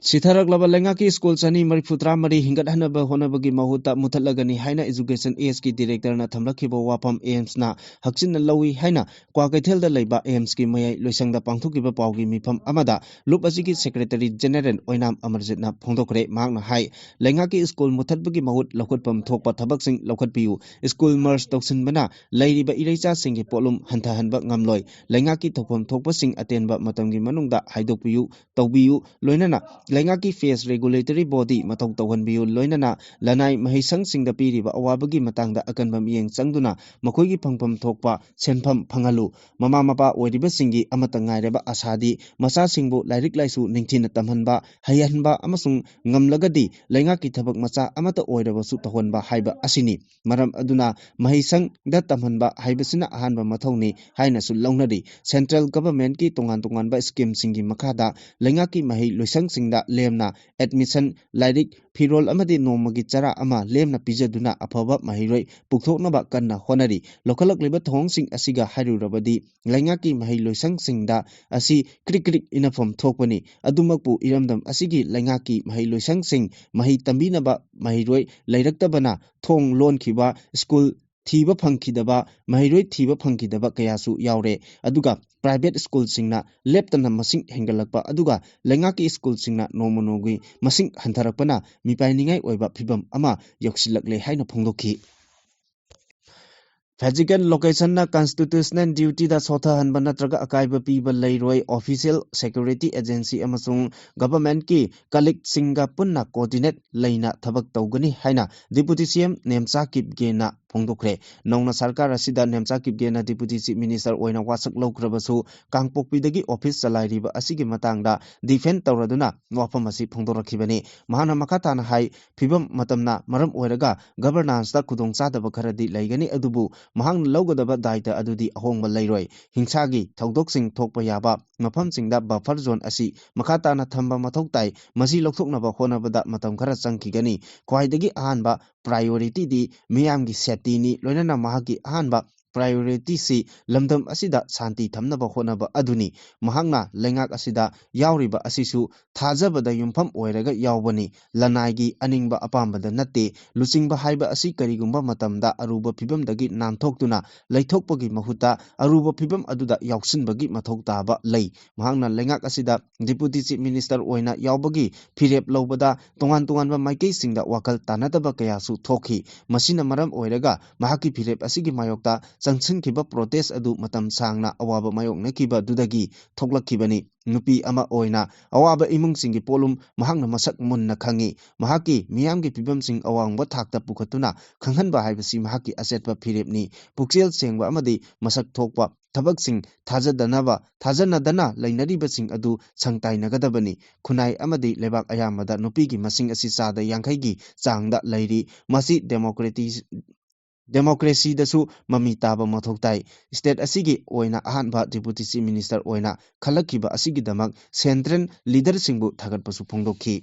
ꯁꯤꯊꯔꯛꯂꯕ ꯂꯩꯉꯥꯛꯀꯤ ꯁ꯭ꯀꯨꯜ ꯆꯅꯤ ꯃꯔꯤꯐꯨ ꯇꯔꯥꯃꯔꯤ ꯍꯤꯡꯒꯠꯍꯟꯅꯕ ꯍꯣꯠꯅꯕꯒꯤ ꯃꯍꯨꯠꯇ ꯃꯨꯊꯠꯂꯒꯅꯤ ꯍꯥꯏꯅ Education Sꯒꯤ directorꯅ ꯊꯝꯂꯛꯈꯤꯕ ꯋꯥꯐꯝ AIIMSꯅ ꯍꯛꯆꯤꯟꯅ ꯂꯧꯏ ꯍꯥꯏꯅ ꯀ꯭ꯋꯥꯀꯩꯊꯦꯜꯗ ꯂꯩꯕ AIIMSꯀꯤ ꯃꯌꯥꯏ ꯂꯣꯏꯁꯪꯗ ꯄꯥꯡꯊꯣꯛꯈꯤꯕ ꯄꯥꯎꯒꯤ ꯃꯤꯐꯝ ꯑꯃꯗ ꯂꯨꯞ ꯑꯁꯤꯒꯤ Secretary General ꯑꯣꯏꯅꯥꯝ ꯑꯃꯔꯖꯤꯠꯅ ꯐꯣꯡꯗꯣꯛꯈ꯭ꯔꯦ꯫ ꯃꯍꯥꯛꯅ ꯍꯥꯏ, ꯂꯩꯉꯥꯛꯀꯤ ꯁ꯭ꯀꯨꯜ ꯃꯨꯊꯠꯄꯒꯤ ꯃꯍꯨꯠ ꯂꯧꯈꯠꯐꯝ ꯊꯣꯛꯄ ꯊꯕꯛꯁꯤꯡ ꯂꯧꯈꯠꯄꯤꯌꯨ꯫ ꯁ꯭ꯀꯨꯜ merge ꯇꯧꯁꯤꯟꯕꯅ ꯂꯩꯔꯤꯕ ꯏꯔꯩꯆꯥꯁꯤꯡꯒꯤ ꯄꯣꯠꯂꯨꯝ ꯍꯟꯊꯍꯟꯕ ꯉꯝꯂꯣꯏ꯫ ꯂꯩꯉꯥꯛꯀꯤ ꯇꯧꯐꯝ ꯊꯣꯛꯄꯁꯤꯡ ꯑꯇꯦꯟꯕ ꯃꯇꯝꯒꯤ ꯃꯅꯨꯡꯗ ꯍꯥꯏꯗꯣꯛꯄꯤꯌꯨ, ꯇꯧꯕꯤꯌꯨ꯫ ꯂꯣꯏꯅꯅ ꯂꯩꯉꯥꯛꯀꯤ ꯐꯦꯁ ꯔꯦꯒꯨꯂꯦꯇꯔꯤ ꯕꯣꯗꯤ ꯃꯊꯧ ꯇꯧꯍꯟꯕꯤꯌꯨ, ꯂꯣꯏꯅꯅ ꯂꯅꯥꯏ ꯃꯍꯩꯁꯪꯁꯤꯡꯗ ꯄꯤꯔꯤꯕ ꯑꯋꯥꯕꯒꯤ ꯃꯇꯥꯡꯗ ꯑꯀꯟꯕ ꯃꯤꯠꯌꯦꯡ ꯆꯪꯗꯨꯅ ꯃꯈꯣꯏꯒꯤ ꯐꯪꯐꯝ ꯊꯣꯛꯄ ꯁꯦꯟꯐꯝ ꯐꯪꯍꯜꯂꯨ꯫ ꯃꯃꯥ ꯃꯄꯥ ꯑꯣꯏꯔꯤꯕꯁꯤꯡꯒꯤ ꯑꯃꯠꯇ ꯉꯥꯏꯔꯕ ꯑꯁꯥꯗꯤ ꯃꯆꯥꯁꯤꯡꯕꯨ ꯂꯥꯏꯔꯤꯛ ꯂꯥꯏꯁꯨ ꯅꯤꯡꯊꯤꯅ ꯇꯝꯍꯟꯕ, ꯍꯩꯍꯟꯕ ꯑꯃꯁꯨꯡ ꯉꯝꯂꯒꯗꯤ ꯂꯩꯉꯥꯛꯀꯤ ꯊꯕꯛ ꯃꯆꯥ ꯑꯃꯠꯇ ꯑꯣꯏꯔꯕꯁꯨ ꯇꯧꯍꯟꯕ ꯍꯥꯏꯕ ꯑꯁꯤꯅꯤ꯫ ꯃꯔꯝ ꯑꯗꯨꯅ ꯃꯍꯩꯁꯪꯗ ꯇꯝꯍꯟꯕ ꯍꯥꯏꯕꯁꯤꯅ ꯑꯍꯥꯟꯕ ꯃꯊꯧꯅꯤ ꯍꯥꯏꯅꯁꯨ ꯂꯧꯅꯔꯤ꯫ ꯁꯦꯟꯇ꯭ꯔꯦꯜ ꯒꯚꯔꯟꯃꯦꯟꯠꯀꯤ ꯇꯣꯉꯥꯟ ꯇꯣꯉꯥꯟꯕ ꯁ꯭ꯀꯤꯝꯁꯤꯡꯒꯤ ꯃꯈꯥꯗ ꯂꯩꯉꯥꯛꯀꯤ ꯃꯍꯩ ꯂꯣꯏꯁꯪꯁꯤꯡꯗ ꯂꯦꯝꯅ ꯑꯦꯗꯃꯤꯁꯟ, ꯂꯥꯏꯔꯤꯛ, ꯐꯤꯔꯣꯜ ꯑꯃꯗꯤ ꯅꯣꯡꯃꯒꯤ ꯆꯔꯥ ꯑꯃ ꯂꯦꯝꯅ ꯄꯤꯖꯗꯨꯅ ꯑꯐꯕ ꯃꯍꯩꯔꯣꯏ ꯄꯨꯊꯣꯛꯅꯕ ꯀꯟꯅ ꯍꯣꯠꯅꯔꯤ꯫ ꯂꯧꯈꯠꯂꯛꯂꯤꯕ ꯊꯧꯑꯣꯡꯁꯤꯡ ꯑꯁꯤꯒ ꯍꯥꯏꯔꯨꯔꯕꯗꯤ ꯂꯩꯉꯥꯛꯀꯤ ꯃꯍꯩ ꯂꯣꯏꯁꯪꯁꯤꯡꯗ ꯑꯁꯤ ꯀ꯭ꯔꯤꯛ ꯀ꯭ꯔꯤꯛ ꯏꯅꯐꯝ ꯊꯣꯛꯄꯅꯤ꯫ ꯑꯗꯨꯃꯛꯄꯨ ꯏꯔꯝꯗꯝ ꯑꯁꯤꯒꯤ ꯂꯩꯉꯥꯛꯀꯤ ꯃꯍꯩ ꯂꯣꯏꯁꯪꯁꯤꯡ ꯃꯍꯩ ꯇꯝꯕꯤꯅꯕ ꯃꯍꯩꯔꯣꯏ ꯂꯩꯔꯛꯇꯕꯅ ꯊꯣꯡ ꯂꯣꯟꯈꯤꯕ, ꯁ꯭ꯀꯨꯜ ꯊꯤꯕ ꯐꯪꯈꯤꯗꯕ, ꯃꯍꯩꯔꯣꯏ ꯊꯤꯕ ꯐꯪꯈꯤꯗꯕ ꯀꯌꯥꯁꯨ ꯌꯥꯎꯔꯦ꯫ ꯑꯗꯨꯒ ꯄ꯭ꯔꯥꯏꯚꯦꯠ ꯁ꯭ꯀꯨꯜꯁꯤꯡꯅ ꯂꯦꯞꯇꯅ ꯃꯁꯤꯡ ꯍꯦꯟꯒꯠꯂꯛꯄ, ꯑꯗꯨꯒ ꯂꯩꯉꯥꯛꯀꯤ ꯁ꯭ꯀꯨꯜꯁꯤꯡꯅ ꯅꯣꯡꯃ ꯅꯣꯡꯃꯒꯤ ꯃꯁꯤꯡ ꯍꯟꯊꯔꯛꯄꯅ ꯃꯤꯄꯥꯏꯅꯤꯡꯉꯥꯏ ꯑꯣꯏꯕ ꯐꯤꯕꯝ ꯑꯃ ꯌꯧꯁꯤꯜꯂꯛꯂꯦ ꯍꯥꯏꯅ ꯐꯣꯡꯗꯣꯛꯈꯤ꯫ ꯐꯤꯖꯤꯀꯦꯜ ꯂꯣꯀꯦꯁꯟꯅ ꯀꯟꯁꯇꯤꯇ꯭ꯌꯨꯁꯅꯦꯜ ꯗ꯭ꯌꯨꯇꯤꯗ ꯁꯣꯊꯍꯟꯕ ꯅꯠꯇ꯭ꯔꯒ ꯑꯀꯥꯏꯕ ꯄꯤꯕ ꯂꯩꯔꯣꯏ꯫ ꯑꯣꯐꯤꯁꯤꯌꯦꯜ ꯁꯦꯀ꯭ꯌꯨꯔꯤꯇꯤ ꯑꯦꯖꯦꯟꯁꯤ ꯑꯃꯁꯨꯡ ꯒꯚꯔꯟꯃꯦꯟꯠꯀꯤ ꯀꯂꯤꯛꯁꯤꯡꯒ ꯄꯨꯟꯅ ꯀꯣꯑꯣꯔꯗꯤꯅꯦꯠ ꯂꯩꯅ ꯊꯕꯛ ꯇꯧꯒꯅꯤ ꯍꯥꯏꯅ ꯗꯤꯄꯨꯇꯤ ꯁꯤ ꯑꯦꯝ ꯅꯦꯝꯆꯥ ꯀꯤꯞꯒꯦꯅ ꯐꯣꯡꯗꯣꯛꯈ꯭ꯔꯦ꯫ ꯅꯧꯅ ꯁꯔꯀꯥꯔ ꯑꯁꯤꯗ ꯅꯦꯝꯆꯥ ꯀꯤꯞꯒꯦꯅ ꯗꯤꯄꯨꯇꯤ ꯆꯤꯐ ꯃꯤꯅꯤꯁꯇꯔ ꯑꯣꯏꯅ ꯋꯥꯁꯛ ꯂꯧꯈ꯭ꯔꯕꯁꯨ, ꯀꯥꯡꯄꯣꯛꯄꯤꯗꯒꯤ ꯑꯣꯐꯤꯁ ꯆꯂꯥꯏꯔꯤꯕ ꯑꯁꯤꯒꯤ ꯃꯇꯥꯡꯗ ꯗꯤꯐꯦꯟ ꯇꯧꯔꯗꯨꯅ ꯋꯥꯐꯝ ꯑꯁꯤ ꯐꯣꯡꯗꯣꯔꯛꯈꯤꯕꯅꯤ꯫ ꯃꯍꯥꯛꯅ ꯃꯈꯥ ꯇꯥꯅ ꯍꯥꯏ, ꯐꯤꯕꯝ ꯃꯇꯝꯅ ꯃꯔꯝ ꯑꯣꯏꯔꯒ ꯒꯚꯔꯅꯥꯟꯁꯇ ꯈꯨꯗꯣꯡꯆꯥꯗꯕ ꯈꯔꯗꯤ ꯂꯩꯒꯅꯤ, ꯑꯗꯨꯕꯨ ꯃꯍꯥꯛꯅ ꯂꯧꯒꯗꯕ ꯗꯥꯏꯇ ꯑꯗꯨꯗꯤ ꯑꯍꯣꯡꯕ ꯂꯩꯔꯣꯏ꯫ ꯍꯤꯡꯁꯥꯒꯤ ꯊꯧꯗꯣꯛꯁꯤꯡ ꯊꯣꯛꯄ ꯌꯥꯕ ꯃꯐꯝꯁꯤꯡꯗ ꯕꯐꯔ ꯖꯣꯟ ꯑꯁꯤ ꯃꯈꯥ ꯇꯥꯅ ꯊꯝꯕ ꯃꯊꯧ ꯇꯥꯏ꯫ ꯃꯁꯤ ꯂꯧꯊꯣꯛꯅꯕ ꯍꯣꯠꯅꯕꯗ ꯃꯇꯝ ꯈꯔ ꯆꯪꯈꯤꯒꯅꯤ꯫ ꯈ꯭ꯋꯥꯏꯗꯒꯤ ꯑꯍꯥꯟꯕ ꯄ꯭ꯔꯥꯏꯌꯣꯔꯤꯇꯤꯗꯤ ꯃꯤꯌꯥꯝꯒꯤ ꯁꯦꯐꯇꯤꯅꯤ, ꯂꯣꯏꯅꯅ ꯃꯍꯥꯛꯀꯤ ꯑꯍꯥꯟꯕ ꯄ꯭ꯔꯥꯏꯌꯣꯔꯤꯇꯤꯁꯤ ꯂꯝꯗꯝ ꯑꯁꯤꯗ ꯁꯥꯟꯇꯤ ꯊꯝꯅꯕ ꯍꯣꯠꯅꯕ ꯑꯗꯨꯅꯤ꯫ ꯃꯍꯥꯛꯅ ꯂꯩꯉꯥꯛ ꯑꯁꯤꯗ ꯌꯥꯎꯔꯤꯕ ꯑꯁꯤꯁꯨ ꯊꯥꯖꯕꯗ ꯌꯨꯝꯐꯝ ꯑꯣꯏꯔꯒ ꯌꯥꯎꯕꯅꯤ, ꯂꯅꯥꯏꯒꯤ ꯑꯅꯤꯡꯕ ꯑꯄꯥꯝꯕꯗ ꯅꯠꯇꯦ꯫ ꯂꯨꯆꯤꯡꯕ ꯍꯥꯏꯕ ꯑꯁꯤ ꯀꯔꯤꯒꯨꯝꯕ ꯃꯇꯝꯗ ꯑꯔꯨꯕ ꯐꯤꯕꯝꯗꯒꯤ ꯅꯥꯟꯊꯣꯛꯇꯨꯅ ꯂꯩꯊꯣꯛꯄꯒꯤ ꯃꯍꯨꯠꯇ ꯑꯔꯨꯕ ꯐꯤꯕꯝ ꯑꯗꯨꯗ ꯌꯥꯎꯁꯤꯟꯕꯒꯤ ꯃꯊꯧ ꯇꯥꯕ ꯂꯩ꯫ ꯃꯍꯥꯛꯅ ꯂꯩꯉꯥꯛ ꯑꯁꯤꯗ ꯗꯤꯄꯨꯇꯤ ꯆꯤꯐ ꯃꯤꯅꯤꯁꯇꯔ ꯑꯣꯏꯅ ꯌꯥꯎꯕꯒꯤ ꯐꯤꯔꯦꯞ ꯂꯧꯕꯗ ꯇꯣꯉꯥꯟ ꯇꯣꯉꯥꯟꯕ ꯃꯥꯏꯀꯩꯁꯤꯡꯗ ꯋꯥꯈꯜ ꯇꯥꯅꯗꯕ ꯀꯌꯥꯁꯨ ꯊꯣꯛꯈꯤ꯫ ꯃꯁꯤꯅ ꯃꯔꯝ ꯑꯣꯏꯔꯒ ꯃꯍꯥꯛꯀꯤ ꯐꯤꯔꯦꯞ ꯑꯁꯤꯒꯤ ꯃꯥꯌꯣꯛꯇ ꯆꯪꯁꯤꯟꯈꯤꯕ protest ꯑꯗꯨ ꯃꯇꯝ ꯁꯥꯡꯅ ꯑꯋꯥꯕ ꯃꯥꯌꯣꯛꯅꯈꯤꯕꯗꯨꯗꯒꯤ ꯊꯣꯛꯂꯛꯈꯤꯕꯅꯤ꯫ ꯅꯨꯄꯤ ꯑꯃ ꯑꯣꯏꯅ ꯑꯋꯥꯕ ꯏꯃꯨꯡꯁꯤꯡꯒꯤ ꯄꯣꯠꯂꯨꯝ ꯃꯍꯥꯛꯅ ꯃꯁꯛ ꯃꯨꯟꯅ ꯈꯪꯏ꯫ ꯃꯍꯥꯛꯀꯤ ꯃꯤꯌꯥꯝꯒꯤ ꯐꯤꯕꯝꯁꯤꯡ ꯑꯋꯥꯡꯕ ꯊꯥꯛꯇ ꯄꯨꯈꯠꯇꯨꯅ ꯈꯪꯍꯟꯕ ꯍꯥꯏꯕꯁꯤ ꯃꯍꯥꯛꯀꯤ ꯑꯆꯦꯠꯄ ꯐꯤꯔꯦꯞꯅꯤ꯫ ꯄꯨꯛꯆꯦꯜ ꯁꯦꯡꯕ ꯑꯃꯗꯤ ꯃꯁꯛ ꯊꯣꯛꯄ ꯊꯕꯛꯁꯤꯡ ꯊꯥꯖꯗꯅꯕ, ꯊꯥꯖꯅꯗꯅ ꯂꯩꯅꯔꯤꯕꯁꯤꯡ ꯑꯗꯨ ꯁꯪꯇꯥꯏꯅꯒꯗꯕꯅꯤ꯫ ꯈꯨꯟꯅꯥꯏ ꯑꯃꯗꯤ ꯂꯩꯕꯥꯛ ꯑꯌꯥꯝꯕꯗ ꯅꯨꯄꯤꯒꯤ ꯃꯁꯤꯡ ꯑꯁꯤ ꯆꯥꯗ ꯌꯥꯡꯈꯩꯒꯤ ꯆꯥꯡꯗ ꯂꯩꯔꯤ꯫ ꯃꯁꯤ democracy, democracyꯗꯁꯨ ꯃꯃꯤ ꯇꯥꯕ ꯃꯊꯧ ꯇꯥꯏ꯫ State ꯑꯁꯤꯒꯤ ꯑꯣꯏꯅ ꯑꯍꯥꯟꯕ Deputy Chief Minister ꯑꯣꯏꯅ ꯈꯜꯂꯛꯈꯤꯕ ꯑꯁꯤꯒꯤꯗꯃꯛ central leaderꯁꯤꯡꯕꯨ ꯊꯥꯒꯠꯄꯁꯨ ꯐꯣꯡꯗꯣꯛꯈꯤ꯫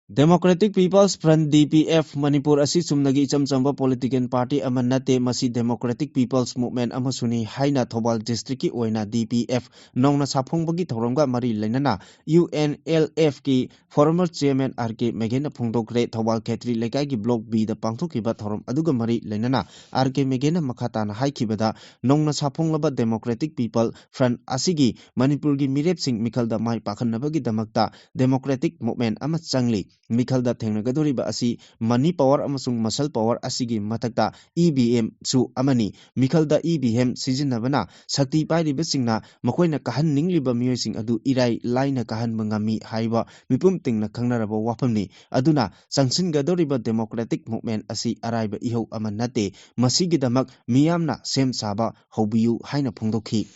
Democratic People's Front, D P F, Manipur ꯑꯁꯤ ꯆꯨꯝꯅꯒꯤ ꯏꯆꯝ ꯆꯝꯕ political party ꯑꯃ ꯅꯠꯇꯦ, ꯃꯁꯤ Democratic People's Movement ꯑꯃꯁꯨꯅꯤ ꯍꯥꯏꯅ ꯊꯧꯕꯥꯜ districtꯀꯤ ꯑꯣꯏꯅ D P F ꯅꯧꯅ ꯁꯥꯐꯣꯡꯕꯒꯤ ꯊꯧꯔꯝꯒ ꯃꯔꯤ ꯂꯩꯅꯅ U N L Fꯀꯤ former chairman R K ꯃꯦꯒꯦꯅ ꯐꯣꯡꯗꯣꯛꯈ꯭ꯔꯦ꯫ Thoubal ꯈꯦꯇ꯭ꯔꯤ ꯂꯩꯀꯥꯏꯒꯤ Block Bꯗ ꯄꯥꯡꯊꯣꯛꯈꯤꯕ ꯊꯧꯔꯝ ꯑꯗꯨꯒ ꯃꯔꯤ ꯂꯩꯅꯅ R K ꯃꯦꯒꯦꯅ ꯃꯈꯥ ꯇꯥꯅ ꯍꯥꯏꯈꯤꯕꯗ, ꯅꯧꯅ ꯁꯥꯐꯣꯡꯂꯕ Democratic People Front ꯑꯁꯤꯒꯤ ꯃꯅꯤꯄꯨꯔꯒꯤ ꯃꯤꯔꯦꯞꯁꯤꯡ ꯃꯤꯈꯜꯗ ꯃꯥꯏ ꯄꯥꯛꯍꯟꯅꯕꯒꯤꯗꯃꯛꯇ democratic movement ꯑꯃ ꯆꯪꯂꯤ꯫ ꯃꯤꯈꯜꯗ ꯊꯦꯡꯅꯒꯗꯧꯔꯤꯕ ꯑꯁꯤ money power ꯑꯃꯁꯨꯡ muscle power ꯑꯁꯤꯒꯤ ꯃꯊꯛꯇ E V M ꯁꯨ ꯑꯃꯅꯤ꯫ ꯃꯤꯈꯜꯗ E V M ꯁꯤꯖꯤꯟꯅꯕꯅ ꯁꯛꯇꯤ ꯄꯥꯏꯔꯤꯕꯁꯤꯡꯅ ꯃꯈꯣꯏꯅ ꯀꯥꯍꯟꯅꯤꯡꯂꯤꯕ ꯃꯤꯑꯣꯏꯁꯤꯡ ꯑꯗꯨ ꯏꯔꯥꯏ ꯂꯥꯏꯅ ꯀꯥꯍꯟꯕ ꯉꯝꯃꯤ ꯍꯥꯏꯕ ꯃꯤꯄꯨꯝ ꯇꯤꯡꯅ ꯈꯪꯅꯔꯕ ꯋꯥꯐꯝꯅꯤ꯫ ꯑꯗꯨꯅ ꯆꯪꯁꯤꯟꯒꯗꯧꯔꯤꯕ democratic movement ꯑꯁꯤ ꯑꯔꯥꯏꯕ ꯏꯍꯧ ꯑꯃ ꯅꯠꯇꯦ꯫ ꯃꯁꯤꯒꯤꯗꯃꯛ ꯃꯤꯌꯥꯝꯅ ꯁꯦꯝ ꯁꯥꯕ ꯍꯧꯕꯤꯌꯨ ꯍꯥꯏꯅ ꯐꯣꯡꯗꯣꯛꯈꯤ꯫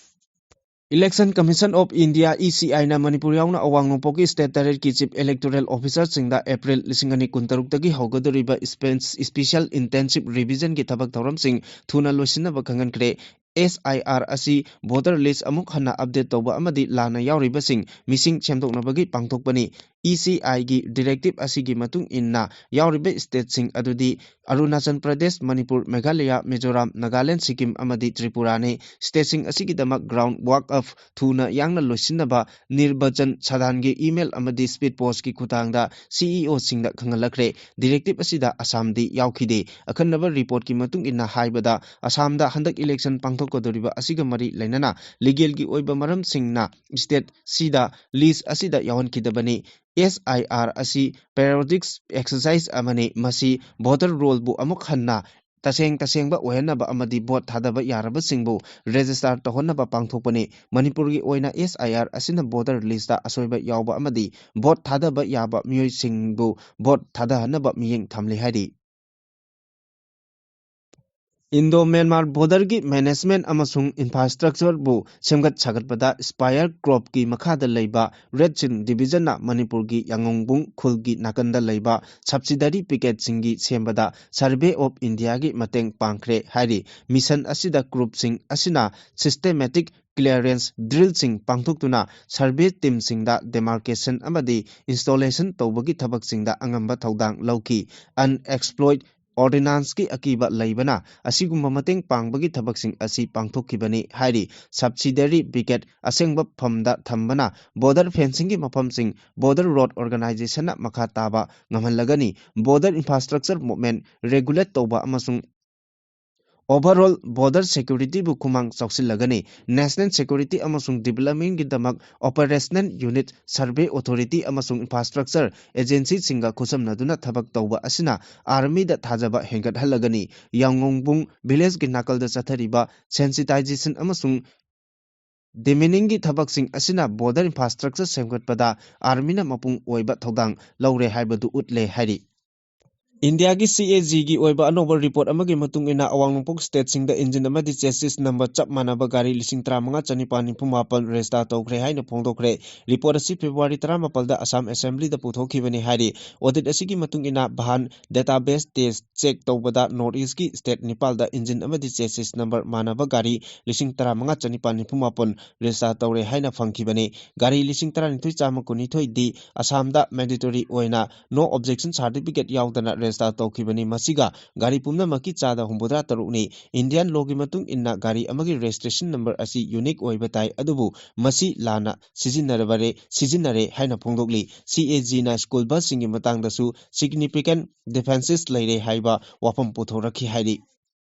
Election Commission of India, E C I ꯅ ꯃꯅꯤꯄꯨꯔ ꯌꯥꯎꯅ ꯑꯋꯥꯡ ꯅꯣꯡꯄꯣꯛꯀꯤ state ꯇꯔꯦꯠꯀꯤ Chief Electoral Officerꯁꯤꯡꯗ April ꯂꯤꯁꯤꯡ ꯑꯅꯤ ꯀꯨꯟꯇꯔꯨꯛꯇꯒꯤ ꯍꯧꯒꯗꯧꯔꯤꯕ Spe-, Special Intensive Revisionꯒꯤ ꯊꯕꯛ ꯊꯧꯔꯝꯁꯤꯡ ꯊꯨꯅ ꯂꯣꯏꯁꯤꯟꯅꯕ ꯈꯪꯍꯟꯈ꯭ꯔꯦ꯫ S I R ꯑꯁꯤ voter list ꯑꯃꯨꯛ ꯍꯟꯅ update ꯇꯧꯕ ꯑꯃꯗꯤ ꯂꯥꯟꯅ ꯌꯥꯎꯔꯤꯕꯁꯤꯡ ꯃꯤꯁꯤꯡ ꯁꯦꯝꯗꯣꯛꯅꯕꯒꯤ ꯄꯥꯡꯊꯣꯛꯄꯅꯤ꯫ E C Iꯒꯤ directive ꯑꯁꯤꯒꯤ ꯃꯇꯨꯡ ꯏꯟꯅ ꯌꯥꯎꯔꯤꯕ stateꯁꯤꯡ ꯑꯗꯨꯗꯤ ꯑꯔꯨꯅꯥꯆꯜ ꯄ꯭ꯔꯗꯦꯁ, ꯃꯅꯤꯄꯨꯔ, ꯃꯦꯘꯥꯂꯌꯥ, ꯃꯤꯖꯣꯔꯥꯝ, ꯅꯥꯒꯥꯂꯦꯟ, ꯁꯤꯛꯀꯤꯝ ꯑꯃꯗꯤ ꯇ꯭ꯔꯤꯄꯨꯔꯥꯅꯤ꯫ Stateꯁꯤꯡ ꯑꯁꯤꯒꯤꯗꯃꯛ ground work ꯑꯞ ꯊꯨꯅ ꯌꯥꯡꯅ ꯂꯣꯏꯁꯤꯟꯅꯕ ꯅꯤꯔꯕꯆꯟ ꯁꯥꯗꯥꯟꯒꯤ email ꯑꯃꯗꯤ speed postꯀꯤ ꯈꯨꯠꯊꯥꯡꯗ CEOꯁꯤꯡꯗ ꯈꯪꯍꯜꯂꯛꯈ꯭ꯔꯦ꯫ Directive ꯑꯁꯤꯗ ꯑꯁꯥꯝꯗꯤ ꯌꯥꯎꯈꯤꯗꯦ꯫ ꯑꯈꯟꯅꯕ reportꯀꯤ ꯃꯇꯨꯡ ꯏꯟꯅ ꯍꯥꯏꯕꯗ, ꯑꯁꯥꯝꯗ ꯍꯟꯗꯛ election ꯄꯥꯡꯊꯣꯛꯀꯗꯧꯔꯤꯕ ꯑꯁꯤꯒ ꯃꯔꯤ ꯂꯩꯅꯅ legalꯒꯤ ꯑꯣꯏꯕ ꯃꯔꯝꯁꯤꯡꯅ stateꯁꯤꯗ list ꯑꯁꯤꯗ ꯌꯥꯎꯍꯟꯈꯤꯗꯕꯅꯤ꯫ S I R ꯑꯁꯤ periodic exercise ꯑꯃꯅꯤ꯫ ꯃꯁꯤ voter rollꯕꯨ ꯑꯃꯨꯛ ꯍꯟꯅ ꯇꯁꯦꯡ ꯇꯁꯦꯡꯕ ꯑꯣꯏꯍꯟꯅꯕ ꯑꯃꯗꯤ ꯚꯣꯠ ꯊꯥꯗꯕ ꯌꯥꯔꯕꯁꯤꯡꯕꯨ ꯔꯦꯖꯤꯁꯇꯥꯔ ꯇꯧꯍꯟꯅꯕ ꯄꯥꯡꯊꯣꯛꯄꯅꯤ꯫ ꯃꯅꯤꯄꯨꯔꯒꯤ ꯑꯣꯏꯅ ꯑꯦꯁ ꯑꯥꯏ ꯑꯥꯔ ꯑꯁꯤꯅ ꯚꯣꯇꯔ ꯂꯤꯁꯇ ꯑꯁꯣꯏꯕ ꯌꯥꯎꯕ ꯑꯃꯗꯤ ꯚꯣꯠ ꯊꯥꯗꯕ ꯌꯥꯕ ꯃꯤꯑꯣꯏꯁꯤꯡꯕꯨ ꯚꯣꯠ ꯊꯥꯗꯍꯟꯅꯕ ꯃꯤꯠꯌꯦꯡ ꯊꯝꯂꯤ ꯍꯥꯏꯔꯤ꯫ ꯏꯟꯗꯣ ꯃ꯭ꯌꯥꯟꯃꯥꯔ ꯕꯣꯔꯗꯔꯒꯤ ꯃꯦꯅꯦꯖꯃꯦꯟꯠ ꯑꯃꯁꯨꯡ ꯏꯟꯐ꯭ꯔꯥꯁ꯭ꯇ꯭ꯔꯛꯆꯔꯕꯨ ꯁꯦꯝꯒꯠ ꯁꯥꯒꯠꯄꯗ ꯁ꯭ꯄꯥꯏꯌꯔ ꯀꯣꯔꯞꯀꯤ ꯃꯈꯥꯗ ꯂꯩꯕ ꯔꯦꯗ ꯖꯤꯟ ꯗꯤꯕꯤꯖꯟꯅ ꯃꯅꯤꯄꯨꯔꯒꯤ ꯌꯥꯉꯣꯡꯕꯨꯡ ꯈꯨꯜꯒꯤ ꯅꯥꯀꯟꯗ ꯂꯩꯕ ꯁꯕꯁꯤꯗꯔꯤ ꯄꯤꯀꯦꯠꯁꯤꯡꯒꯤ ꯁꯦꯝꯕꯗ ꯁꯔꯚꯦ ꯑꯣꯐ ꯏꯟꯗꯤꯌꯥꯒꯤ ꯃꯇꯦꯡ ꯄꯥꯡꯈ꯭ꯔꯦ ꯍꯥꯏꯔꯤ꯫ ꯃꯤꯁꯟ ꯑꯁꯤꯗ ꯒ꯭ꯔꯨꯞꯁꯤꯡ ꯑꯁꯤꯅ ꯁꯤꯁꯇꯦꯃꯦꯇꯤꯛ ꯀ꯭ꯂꯤꯌꯔꯦꯟꯁ ꯗ꯭ꯔꯤꯜꯁꯤꯡ ꯄꯥꯡꯊꯣꯛꯇꯨꯅ ꯁꯔꯚꯦ ꯇꯤꯝꯁꯤꯡꯗ ꯗꯦꯃꯥꯔꯀꯦꯁꯟ ꯑꯃꯗꯤ ꯏꯟꯁꯇꯣꯂꯦꯁꯟ ꯇꯧꯕꯒꯤ ꯊꯕꯛꯁꯤꯡꯗ ꯑꯉꯝꯕ ꯊꯧꯗꯥꯡ ꯂꯧꯈꯤ꯫ ꯑꯟꯑꯦꯛꯁꯄ꯭ꯂꯣꯏꯠ ꯑꯣꯔꯗꯤꯅꯥꯟꯁꯀꯤ ꯑꯀꯤꯕ ꯂꯩꯕꯅ ꯑꯁꯤꯒꯨꯝꯕ ꯃꯇꯦꯡ ꯄꯥꯡꯕꯒꯤ ꯊꯕꯛꯁꯤꯡ ꯑꯁꯤ ꯄꯥꯡꯊꯣꯛꯈꯤꯕꯅꯤ ꯍꯥꯏꯔꯤ꯫ ꯁꯕꯁꯤꯗꯔꯤ ꯄꯤꯀꯦꯠ ꯑꯁꯦꯡꯕ ꯐꯝꯗ ꯊꯝꯕꯅ ꯕꯣꯔꯗꯔ ꯐꯦꯟꯁꯤꯡꯒꯤ ꯃꯐꯝꯁꯤꯡ ꯕꯣꯔꯗꯔ ꯔꯣꯗ ꯑꯣꯔꯒꯅꯥꯏꯖꯦꯁꯟꯅ ꯃꯈꯥ ꯇꯥꯕ ꯉꯝꯍꯜꯂꯒꯅꯤ꯫ ꯕꯣꯔꯗꯔ ꯏꯟꯐ꯭ꯔꯥꯁ꯭ꯇ꯭ꯔꯛꯆꯔ ꯃꯨꯚꯃꯦꯟꯠ ꯔꯦꯒꯨꯂꯦꯠ ꯇꯧꯕ ꯑꯃꯁꯨꯡ ꯑꯣꯚꯔꯑꯣꯜ ꯕꯣꯔꯗꯔ ꯁꯦꯀ꯭ꯌꯨꯔꯤꯇꯤꯕꯨ ꯈꯨꯃꯥꯡ ꯆꯥꯎꯁꯤꯜꯂꯒꯅꯤ꯫ ꯅꯦꯁꯅꯦꯜ ꯁꯦꯀ꯭ꯌꯨꯔꯤꯇꯤ ꯑꯃꯁꯨꯡ ꯗꯤꯚꯦꯂꯞꯃꯦꯟꯠꯀꯤꯗꯃꯛ ꯑꯣꯄꯔꯦꯁꯅꯦꯜ ꯌꯨꯅꯤꯠ, ꯁꯔꯚꯦ ꯑꯣꯊꯣꯔꯤꯇꯤ ꯑꯃꯁꯨꯡ ꯏꯟꯐ꯭ꯔꯥꯁ꯭ꯇ꯭ꯔꯛꯆꯔ ꯑꯦꯖꯦꯟꯁꯤꯁꯤꯡꯒ ꯈꯨꯠꯁꯝꯅꯗꯨꯅ ꯊꯕꯛ ꯇꯧꯕ ꯑꯁꯤꯅ ꯑꯥꯔꯃꯤꯗ ꯊꯥꯖꯕ ꯍꯦꯟꯒꯠꯍꯜꯂꯒꯅꯤ꯫ ꯌꯥꯉꯣꯡꯕꯨꯡ ꯚꯤꯂꯦꯖꯀꯤ ꯅꯥꯀꯜꯗ ꯆꯠꯊꯔꯤꯕ ꯁꯦꯟꯁꯤꯇꯥꯏꯖꯦꯁꯟ ꯑꯃꯁꯨꯡ ꯗꯤꯃꯤꯅꯤꯡꯒꯤ ꯊꯕꯛꯁꯤꯡ ꯑꯁꯤꯅ ꯕꯣꯔꯗꯔ ꯏꯟꯐ꯭ꯔꯥꯁ꯭ꯇ꯭ꯔꯛꯆꯔ ꯁꯦꯝꯒꯠꯄꯗ ꯑꯥꯔꯃꯤꯅ ꯃꯄꯨꯡ ꯑꯣꯏꯕ ꯊꯧꯗꯥꯡ ꯂꯧꯔꯦ ꯍꯥꯏꯕꯗꯨ ꯎꯠꯂꯦ ꯍꯥꯏꯔꯤ꯫ ꯏꯟꯗꯤꯌꯥꯒꯤ ꯁꯤ ꯑꯦ ꯖꯤꯒꯤ ꯑꯣꯏꯕ ꯑꯅꯧꯕ ꯔꯤꯄꯣꯔꯠ ꯑꯃꯒꯤ ꯃꯇꯨꯡ ꯏꯟꯅ, ꯑꯋꯥꯡ ꯅꯣꯡꯄꯣꯛ ꯁ꯭ꯇꯦꯠꯁꯤꯡꯗ ꯏꯟꯖꯤꯟ ꯑꯃꯗꯤ ꯆꯦꯁꯤꯁ ꯅꯝꯕꯔ ꯆꯞ ꯃꯥꯟꯅꯕ ꯒꯥꯔꯤ ꯂꯤꯁꯤꯡ ꯇꯔꯥꯃꯉꯥ ꯆꯅꯤꯄꯥꯟ ꯅꯤꯐꯨ ꯃꯥꯄꯟ ꯔꯦꯖꯤꯁꯇꯥꯔ ꯇꯧꯈ꯭ꯔꯦ ꯍꯥꯏꯅ ꯐꯣꯡꯗꯣꯛꯈ꯭ꯔꯦ꯫ ꯔꯤꯄꯣꯔꯠ ꯑꯁꯤ ꯐꯦꯕ꯭ꯔꯨꯋꯥꯔꯤ ꯇꯔꯥꯃꯥꯄꯜꯗ ꯑꯁꯥꯝ ꯑꯦꯁꯦꯝꯕ꯭ꯂꯤꯗ ꯄꯨꯊꯣꯛꯈꯤꯕꯅꯤ ꯍꯥꯏꯔꯤ꯫ ꯑꯣꯗꯤꯠ ꯑꯁꯤꯒꯤ ꯃꯇꯨꯡ ꯏꯟꯅ, ꯚꯥꯟ ꯗꯦꯇꯥꯕꯦꯁ ꯇꯦꯁ ꯆꯦꯛ ꯇꯧꯕꯗ ꯅꯣꯔꯠ ꯏꯁ꯭ꯠꯀꯤ ꯁ꯭ꯇꯦꯠ ꯅꯤꯄꯥꯜꯗ ꯏꯟꯖꯤꯟ ꯑꯃꯗꯤ ꯆꯦꯁꯤꯁ ꯅꯝꯕꯔ ꯃꯥꯟꯅꯕ ꯒꯥꯔꯤ ꯂꯤꯁꯤꯡ ꯇꯔꯥꯃꯉꯥ ꯆꯅꯤꯄꯥꯟ ꯅꯤꯐꯨ ꯃꯥꯄꯟ ꯔꯦꯖꯤꯁꯇꯥꯔ ꯇꯧꯔꯦ ꯍꯥꯏꯅ ꯐꯪꯈꯤꯕꯅꯤ꯫ ꯒꯥꯔꯤ ꯂꯤꯁꯤꯡ ꯇꯔꯥꯅꯤꯊꯣꯏ ꯆꯥꯝꯃ ꯀꯨꯟꯅꯤꯊꯣꯏꯗꯤ ꯑꯁꯥꯝꯗ ꯃꯦꯟꯗꯦꯇꯣꯔꯤ ꯑꯣꯏꯅ ꯅꯣ ꯑꯣꯕꯖꯦꯛꯁꯟ ꯁꯥꯔꯇꯤꯐꯤꯀꯦꯠ ꯌꯥꯎꯗꯅ ꯔꯦꯖꯤꯁꯇꯥꯔ ꯇꯧꯈꯤꯕꯅꯤ꯫ ꯃꯁꯤꯒ ꯒꯥꯔꯤ ꯄꯨꯝꯅꯃꯛꯀꯤ ꯆꯥꯗ ꯍꯨꯝꯐꯨꯇꯔꯥ ꯇꯔꯨꯛꯅꯤ꯫ ꯏꯟꯗꯤꯌꯥꯟ ꯂꯣꯒꯤ ꯃꯇꯨꯡ ꯏꯟꯅ ꯒꯥꯔꯤ ꯑꯃꯒꯤ ꯔꯦꯖꯤꯁꯇ꯭ꯔꯦꯁꯟ ꯅꯝꯕꯔ ꯑꯁꯤ ꯌꯨꯅꯤꯛ ꯑꯣꯏꯕ ꯇꯥꯏ, ꯑꯗꯨꯕꯨ ꯃꯁꯤ ꯂꯥꯟꯅ ꯁꯤꯖꯤꯟꯅꯔꯕꯔꯦ-, ꯁꯤꯖꯤꯟꯅꯔꯦ ꯍꯥꯏꯅ ꯐꯣꯡꯗꯣꯛꯂꯤ꯫ ꯁꯤ ꯑꯦ ꯖꯤꯅ ꯁ꯭ꯀꯨꯜ ꯕꯁꯁꯤꯡꯒꯤ ꯃꯇꯥꯡꯗꯁꯨ ꯁꯤꯒꯅꯤꯐꯤꯀꯦꯟꯠ ꯗꯤꯐꯔꯦꯟꯁꯦꯁ ꯂꯩꯔꯦ ꯍꯥꯏꯕ ꯋꯥꯐꯝ ꯄꯨꯊꯣꯔꯛꯈꯤ ꯍꯥꯏꯔꯤ꯫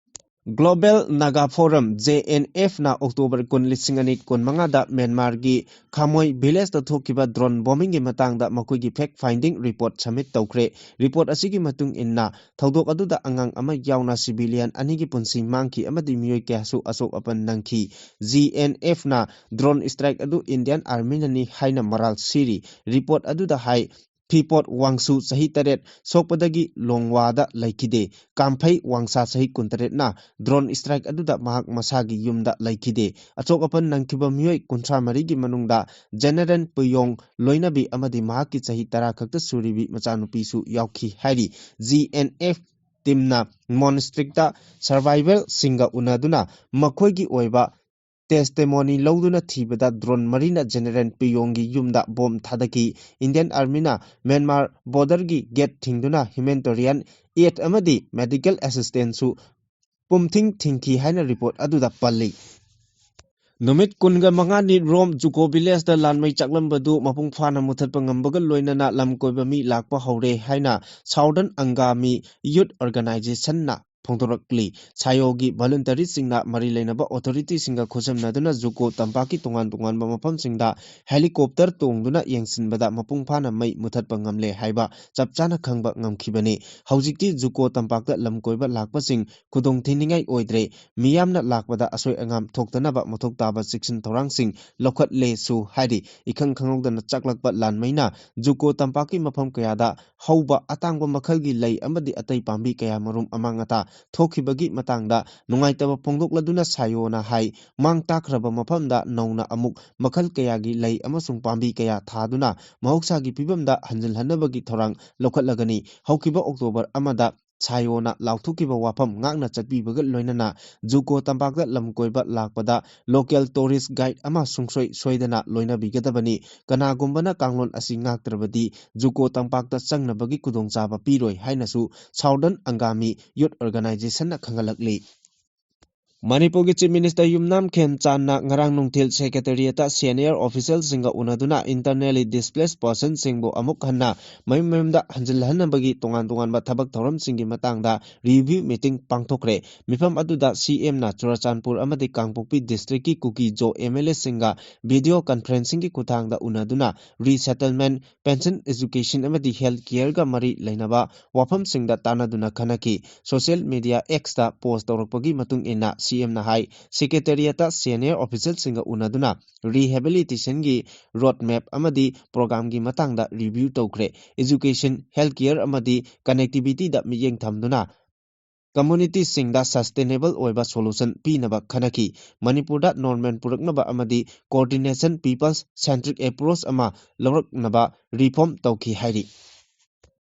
Global Naga Forum, J N F ꯅ October ꯀꯨꯟ, ꯂꯤꯁꯤꯡ ꯑꯅꯤ ꯀꯨꯟꯃꯉꯥꯗ ꯃ꯭ꯌꯥꯟꯃꯥꯔꯒꯤ ꯈꯥꯃꯣꯏ village ꯇ ꯊꯣꯛꯈꯤꯕ drone bombing ꯒꯤ ꯃꯇꯥꯡꯗ ꯃꯈꯣꯏꯒꯤ fact finding report submit ꯇꯧꯈ꯭ꯔꯦ꯫ Report ꯑꯁꯤꯒꯤ ꯃꯇꯨꯡ ꯏꯟꯅ, ꯊꯧꯗꯣꯛ ꯑꯗꯨꯗ ꯑꯉꯥꯡ ꯑꯃ ꯌꯥꯎꯅ civilian ꯑꯅꯤꯒꯤ ꯄꯨꯟꯁꯤ ꯃꯥꯡꯈꯤ ꯑꯃꯗꯤ ꯃꯤꯑꯣꯏ ꯀꯌꯥꯁꯨ ꯑꯁꯣꯛ ꯑꯄꯟ ꯅꯪꯈꯤ꯫ J N F ꯅ drone strike ꯑꯗꯨ Indian Army ꯅꯅꯤ ꯍꯥꯏꯅ ꯃꯔꯥꯜ ꯁꯤꯔꯤ꯫ Report ꯑꯗꯨꯗ ꯍꯥꯏ, ꯐꯤꯄꯣꯠ ꯋꯥꯡꯁꯨ, ꯆꯍꯤ ꯇꯔꯦꯠ, ꯁꯣꯛꯄꯗꯒꯤ ꯂꯣꯡꯋꯥꯗ ꯂꯩꯈꯤꯗꯦ꯫ ꯀꯥꯝꯐꯩ ꯋꯥꯡꯁꯥ, ꯆꯍꯤ ꯀꯨꯟꯇꯔꯦꯠꯅ drone strike ꯑꯗꯨꯗ ꯃꯍꯥꯛ ꯃꯁꯥꯒꯤ ꯌꯨꯝꯗ ꯂꯩꯈꯤꯗꯦ꯫ ꯑꯁꯣꯛ ꯑꯄꯟ ꯅꯪꯈꯤꯕ ꯃꯤꯑꯣꯏ ꯀꯨꯟꯊ꯭ꯔꯥ ꯃꯔꯤꯒꯤ ꯃꯅꯨꯡꯗ General ꯄꯨꯌꯣꯡ ꯂꯣꯏꯅꯕꯤ ꯑꯃꯗꯤ ꯃꯍꯥꯛꯀꯤ ꯆꯍꯤ ꯇꯔꯥ ꯈꯛꯇ ꯁꯨꯔꯤꯕꯤ ꯃꯆꯥꯅꯨꯄꯤꯁꯨ ꯌꯥꯎꯈꯤ ꯍꯥꯏꯔꯤ꯫ G N F team ꯅ Mon District ꯇ survivor ꯁꯤꯡꯒ ꯎꯅꯗꯨꯅ ꯃꯈꯣꯏꯒꯤ ꯑꯣꯏꯕ testimony ꯂꯧꯗꯨꯅ ꯊꯤꯕꯗ drone ꯃꯔꯤꯅ General ꯄꯤꯌꯣꯡꯒꯤ ꯌꯨꯝꯗ bomb ꯊꯥꯗꯈꯤ꯫ Indian Army ꯅ ꯃ꯭ꯌꯥꯟꯃꯥꯔ border ꯒꯤ gate ꯊꯤꯡꯗꯨꯅ humanitarian aid ꯑꯃꯗꯤ medical assistance ꯁꯨ ꯄꯨꯝꯊꯤꯡ ꯊꯤꯡꯈꯤ ꯍꯥꯏꯅ report ꯑꯗꯨꯗ ꯄꯜꯂꯤ꯫ ꯅꯨꯃꯤꯠ ꯀꯨꯟꯒ ꯃꯉꯥꯅꯤ ꯔꯣꯝ ꯖꯨꯀꯣ village ꯇ ꯂꯥꯟꯃꯩ ꯆꯥꯛꯂꯝꯕꯗꯨ ꯃꯄꯨꯡ ꯐꯥꯅ ꯃꯨꯊꯠꯄ ꯉꯝꯕꯒ ꯂꯣꯏꯅꯅ ꯂꯝ ꯀꯣꯏꯕ ꯃꯤ ꯂꯥꯛꯄ ꯍꯧꯔꯦ ꯍꯥꯏꯅ Southern Angami Youth Organization ꯅ ꯐꯣꯡꯗꯣꯔꯛꯂꯤ꯫ ꯁꯥꯌꯣꯒꯤ volunteer ꯁꯤꯡꯅ ꯃꯔꯤ ꯂꯩꯅꯕ authority ꯁꯤꯡꯒ ꯈꯨꯠꯁꯝꯅꯗꯨꯅ ꯖꯨꯀꯣ ꯇꯝꯄꯥꯛꯀꯤ ꯇꯣꯉꯥꯟ ꯇꯣꯉꯥꯟꯕ ꯃꯐꯝꯁꯤꯡꯗ helicopter ꯇꯣꯡꯗꯨꯅ ꯌꯦꯡꯁꯤꯟꯕꯗ ꯃꯄꯨꯡ ꯐꯥꯅ ꯃꯩ ꯃꯨꯊꯠꯄ ꯉꯝꯂꯦ ꯍꯥꯏꯕ ꯆꯞ ꯆꯥꯅ ꯈꯪꯕ ꯉꯝꯈꯤꯕꯅꯤ꯫ ꯍꯧꯖꯤꯛꯇꯤ ꯖꯨꯀꯣ ꯇꯝꯄꯥꯛꯇ ꯂꯝ ꯀꯣꯏꯕ ꯂꯥꯛꯄꯁꯤꯡ ꯈꯨꯗꯣꯡꯊꯤꯅꯤꯡꯉꯥꯏ ꯑꯣꯏꯗ꯭ꯔꯦ꯫ ꯃꯤꯌꯥꯝꯅ ꯂꯥꯛꯄꯗ ꯑꯁꯣꯏ ꯑꯉꯥꯝ ꯊꯣꯛꯇꯅꯕ ꯃꯊꯧ ꯇꯥꯕ ꯆꯦꯛꯁꯤꯟ ꯊꯧꯔꯥꯡꯁꯤꯡ ꯂꯧꯈꯠꯂꯦꯁꯨ ꯍꯥꯏꯔꯤ꯫ ꯏꯈꯪ ꯈꯪꯍꯧꯗꯅ ꯆꯥꯛꯂꯛꯄ ꯂꯥꯟꯃꯩꯅ ꯖꯨꯀꯣ ꯇꯝꯄꯥꯛꯀꯤ ꯃꯐꯝ ꯀꯌꯥꯗ ꯍꯧꯕ ꯑꯇꯥꯡꯕ ꯃꯈꯜꯒꯤ ꯂꯩ ꯑꯃꯗꯤ ꯑꯇꯩ ꯄꯥꯝꯕꯤ ꯀꯌꯥ ꯃꯔꯨꯝ ꯑꯃꯥꯡ ꯑꯇꯥ ꯊꯣꯛꯈꯤꯕꯒꯤ ꯃꯇꯥꯡꯗ ꯅꯨꯡꯉꯥꯏꯇꯕ ꯐꯣꯡꯗꯣꯛꯂꯗꯨꯅ ꯁꯥꯌꯣꯅ ꯍꯥꯏ, ꯃꯥꯡ ꯇꯥꯛꯈ꯭ꯔꯕ ꯃꯐꯝꯗ ꯅꯧꯅ ꯑꯃꯨꯛ ꯃꯈꯜ ꯀꯌꯥꯒꯤ ꯂꯩ ꯑꯃꯁꯨꯡ ꯄꯥꯝꯕꯤ ꯀꯌꯥ ꯊꯥꯗꯨꯅ ꯃꯍꯧꯁꯥꯒꯤ ꯐꯤꯕꯝꯗ ꯍꯟꯖꯤꯜꯍꯟꯅꯕꯒꯤ ꯊꯧꯔꯥꯡ ꯂꯧꯈꯠꯂꯒꯅꯤ꯫ ꯍꯧꯈꯤꯕ October ꯑꯃꯗ ꯁꯥꯌꯣꯅ ꯂꯥꯎꯊꯣꯛꯈꯤꯕ ꯋꯥꯐꯝ ꯉꯥꯛꯅ ꯆꯠꯄꯤꯕꯒ ꯂꯣꯏꯅꯅ ꯖꯨꯀꯣ ꯇꯝꯄꯥꯛꯇ ꯂꯝ ꯀꯣꯏꯕ ꯂꯥꯛꯄꯗ local tourist guide ꯑꯃ ꯁꯨꯡꯁꯣꯏ ꯁꯣꯏꯗꯅ ꯂꯣꯏꯅꯕꯤꯒꯗꯕꯅꯤ꯫ ꯀꯅꯥꯒꯨꯝꯕꯅ ꯀꯥꯡꯂꯣꯟ ꯑꯁꯤ ꯉꯥꯛꯇ꯭ꯔꯕꯗꯤ ꯖꯨꯀꯣ ꯇꯝꯄꯥꯛꯇ ꯆꯪꯅꯕꯒꯤ ꯈꯨꯗꯣꯡꯆꯥꯕ ꯄꯤꯔꯣꯏ ꯍꯥꯏꯅꯁꯨ Southern Angami Youth Organization ꯅ ꯈꯪꯍꯜꯂꯛꯂꯤ꯫ ꯃꯅꯤꯄꯨꯔꯒꯤ Chief Minister ꯌꯨꯝꯅꯥꯝ ꯈꯦꯝꯆꯥꯟꯅ ꯉꯔꯥꯡ ꯅꯨꯡꯊꯤꯜ Secretariat ꯇ senior official ꯁꯤꯡꯒ ꯎꯅꯗꯨꯅ internally displaced person ꯁꯤꯡꯕꯨ ꯑꯃꯨꯛ ꯍꯟꯅ ꯃꯌꯨꯝ ꯃꯌꯨꯝꯗ ꯍꯟꯖꯤꯜꯍꯟꯅꯕꯒꯤ ꯇꯣꯉꯥꯟ ꯇꯣꯉꯥꯟꯕ ꯊꯕꯛ ꯊꯧꯔꯝꯁꯤꯡꯒꯤ ꯃꯇꯥꯡꯗ review meeting ꯄꯥꯡꯊꯣꯛꯈ꯭ꯔꯦ꯫ ꯃꯤꯐꯝ ꯑꯗꯨꯗ C M ꯅ ꯆꯨꯔꯆꯥꯟꯄꯨꯔ ꯑꯃꯗꯤ ꯀꯥꯡꯄꯣꯛꯄꯤ district ꯀꯤ ꯀꯨꯀꯤ ꯖꯣ M L A ꯁꯤꯡꯒ video conferencing ꯒꯤ ꯈꯨꯠꯊꯥꯡꯗ ꯎꯅꯗꯨꯅ resettlement, pension, education ꯑꯃꯗꯤ health care ꯒ ꯃꯔꯤ ꯂꯩꯅꯕ ꯋꯥꯐꯝꯁꯤꯡꯗ ꯇꯥꯟꯅꯗꯨꯅ ꯈꯟꯅꯈꯤ꯫ Social media X ꯇ post ꯇꯧꯔꯛꯄꯒꯤ ꯃꯇꯨꯡ ꯏꯟꯅ C M ꯅ ꯍꯥꯏ, Secretariat ꯇ senior official ꯁꯤꯡꯒ ꯎꯅꯗꯨꯅ rehabilitation ꯒꯤ road map ꯑꯃꯗꯤ program ꯒꯤ ꯃꯇꯥꯡꯗ review ꯇꯧꯈ꯭ꯔꯦ꯫ Education, health care ꯑꯃꯗꯤ connectivity ꯗ ꯃꯤꯠꯌꯦꯡ ꯊꯝꯗꯨꯅ community ꯁꯤꯡꯗ sustainable ꯑꯣꯏꯕ solution ꯄꯤꯅꯕ ꯈꯟꯅꯈꯤ꯫ ꯃꯅꯤꯄꯨꯔꯗ normal ꯄꯨꯔꯛꯅꯕ ꯑꯃꯗꯤ coordination, people centric approach ꯑꯃ ꯂꯧꯔꯛꯅꯕ reform ꯇꯧꯈꯤ ꯍꯥꯏꯔꯤ꯫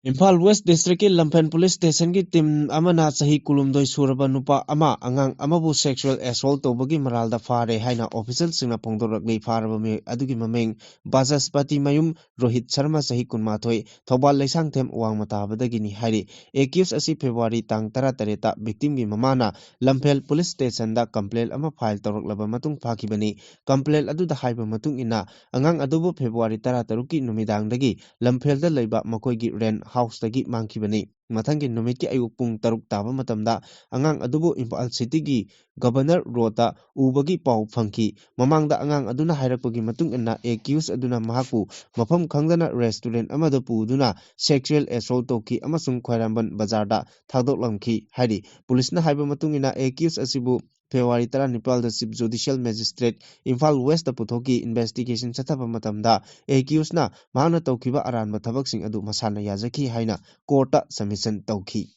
ꯏꯝꯐꯥꯜ West district ꯀꯤ ꯂꯝꯐꯦꯜ police station ꯒꯤ team ꯑꯃꯅ ꯆꯍꯤ ꯀꯨꯟꯍꯨꯝꯗꯣꯏ ꯁꯨꯔꯕ ꯅꯨꯄꯥ ꯑꯃ ꯑꯉꯥꯡ ꯑꯃꯕꯨ sexual assault ꯇꯧꯕꯒꯤ ꯃꯔꯥꯜꯗ ꯐꯥꯔꯦ ꯍꯥꯏꯅ official ꯁꯤꯡꯅ ꯐꯣꯡꯗꯣꯔꯛꯂꯤ꯫ ꯐꯥꯔꯕ ꯃꯤꯑꯣꯏ ꯑꯗꯨꯒꯤ ꯃꯃꯤꯡ ꯕꯥꯆꯁꯄꯇꯤ ꯃꯌꯨꯝ ꯔꯣꯍꯤꯠ ꯁꯔꯃ, ꯆꯍꯤ ꯀꯨꯟꯃꯥꯊꯣꯏ, ꯊꯧꯕꯥꯜ ꯂꯩꯁꯥꯡꯊꯦꯝ ꯋꯥꯡꯃ ꯇꯥꯕꯗꯒꯤꯅꯤ ꯍꯥꯏꯔꯤ꯫ Accused ꯑꯁꯤ February ꯇꯥꯡ ꯇꯔꯥꯇꯔꯦꯠꯇ victim ꯒꯤ ꯃꯃꯥꯅ ꯂꯝꯐꯦꯜ police station ꯗ complaint ꯑꯃ file ꯇꯧꯔꯛꯂꯕ ꯃꯇꯨꯡ ꯐꯥꯈꯤꯕꯅꯤ꯫ Complaint ꯑꯗꯨꯗ ꯍꯥꯏꯕ ꯃꯇꯨꯡ ꯏꯟꯅ, ꯑꯉꯥꯡ ꯑꯗꯨꯕꯨ February ꯇꯔꯥꯇꯔꯨꯛꯀꯤ ꯅꯨꯃꯤꯗꯥꯡꯗꯒꯤ ꯂꯝꯐꯦꯜꯗ ꯂꯩꯕ ꯃꯈꯣꯏꯒꯤ rent house ꯇꯒꯤ ꯃꯥꯡꯈꯤꯕꯅꯤ꯫ ꯃꯊꯪꯒꯤ ꯅꯨꯃꯤꯠꯀꯤ ꯑꯌꯨꯛ ꯄꯨꯡ ꯇꯔꯨꯛ ꯇꯥꯕ ꯃꯇꯝꯗ ꯑꯉꯥꯡ ꯑꯗꯨꯕꯨ ꯏꯝꯐꯥꯜ city ꯒꯤ Governor Road ꯇ ꯎꯕꯒꯤ ꯄꯥꯎ ꯐꯪꯈꯤ꯫ ꯃꯃꯥꯡꯗ ꯑꯉꯥꯡ ꯑꯗꯨꯅ ꯍꯥꯏꯔꯛꯄꯒꯤ ꯃꯇꯨꯡ ꯏꯟꯅ, accused ꯑꯗꯨꯅ ꯃꯍꯥꯛꯄꯨ ꯃꯐꯝ ꯈꯪꯗꯅ restaurant ꯑꯃꯗ ꯄꯨꯗꯨꯅ sexual assault ꯇꯧꯈꯤ ꯑꯃꯁꯨꯡ ꯈ꯭ꯋꯥꯏꯔꯝꯕꯟ ꯕꯖꯥꯔꯗ ꯊꯥꯗꯣꯛꯂꯝꯈꯤ ꯍꯥꯏꯔꯤ꯫ Police ꯅ ꯍꯥꯏꯕ ꯃꯇꯨꯡ ꯏꯟꯅ, accused ꯑꯁꯤꯕꯨ February ꯇꯔꯥꯅꯤꯄꯥꯜꯗ Chief Judicial Magistrate, Imphal West ꯇ ꯄꯨꯊꯣꯛꯈꯤ꯫ Investigation ꯆꯠꯊꯕ ꯃꯇꯝꯗ accused ꯅ ꯃꯍꯥꯛꯅ ꯇꯧꯈꯤꯕ ꯑꯔꯥꯟꯕ ꯊꯕꯛꯁꯤꯡ ꯑꯗꯨ ꯃꯁꯥꯅ ꯌꯥꯖꯈꯤ ꯍꯥꯏꯅ court ꯇ submission ꯇꯧꯈꯤ꯫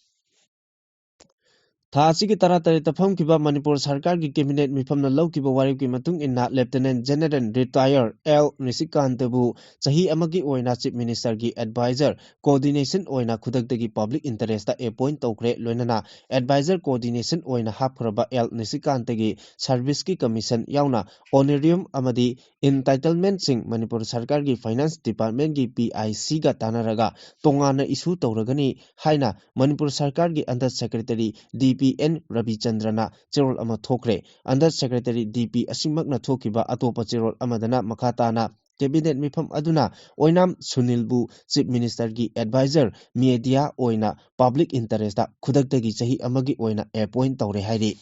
ꯊꯥ ꯑꯁꯤꯒꯤ ꯇꯔꯥꯇꯔꯦꯠꯇ ꯐꯝꯈꯤꯕ ꯃꯅꯤꯄꯨꯔ ꯁꯔꯀꯥꯔꯒꯤ cabinet ꯃꯤꯐꯝꯅ ꯂꯧꯈꯤꯕ ꯋꯥꯔꯦꯞꯀꯤ ꯃꯇꯨꯡ ꯏꯟꯅ, Lieutenant General Retired ꯑꯦꯜ ꯅꯤꯁꯤꯀꯥꯟꯇꯕꯨ ꯆꯍꯤ ꯑꯃꯒꯤ ꯑꯣꯏꯅ Chief Minister ꯒꯤ advisor coordination ꯑꯣꯏꯅ ꯈꯨꯗꯛꯇꯒꯤ public interest ꯇ appoint ꯇꯧꯈ꯭ꯔꯦ꯫ ꯂꯣꯏꯅꯅ advisor coordination ꯑꯣꯏꯅ ꯍꯥꯞꯈ꯭ꯔꯕ ꯑꯦꯜ ꯅꯤꯁꯤꯀꯥꯟꯇꯒꯤ service ꯀꯤ commission ꯌꯥꯎꯅ honorarium ꯑꯃꯗꯤ entitlement ꯁꯤꯡ ꯃꯅꯤꯄꯨꯔ ꯁꯔꯀꯥꯔꯒꯤ Finance Department ꯀꯤ P I C ꯒ ꯇꯥꯟꯅꯔꯒ ꯇꯣꯉꯥꯟꯅ issue ꯇꯧꯔꯒꯅꯤ ꯍꯥꯏꯅ ꯃꯅꯤꯄꯨꯔ ꯁꯔꯀꯥꯔꯒꯤ Under Secretary ꯗꯤ ꯄꯤ ꯑꯦꯟ ꯔꯕꯤꯆꯟꯗ꯭ꯔꯅ ꯆꯦꯔꯣꯜ ꯑꯃ ꯊꯣꯛꯈ꯭ꯔꯦ꯫ Under Secretary ꯗꯤ ꯄꯤ ꯑꯁꯤꯃꯛꯅ ꯊꯣꯛꯈꯤꯕ ꯑꯇꯣꯞꯄ ꯆꯦꯔꯣꯜ ꯑꯃꯗꯅ ꯃꯈꯥ ꯇꯥꯅ Cabinet ꯃꯤꯐꯝ ꯑꯗꯨꯅ ꯑꯣꯏꯅꯥꯝ ꯁꯨꯅꯤꯜꯕꯨ Chief Ministerꯒꯤ advisor media ꯑꯣꯏꯅ public interestꯇ ꯈꯨꯗꯛꯇꯒꯤ ꯆꯍꯤ ꯑꯃꯒꯤ ꯑꯣꯏꯅ appoint ꯇꯧꯔꯦ ꯍꯥꯏꯔꯤ꯫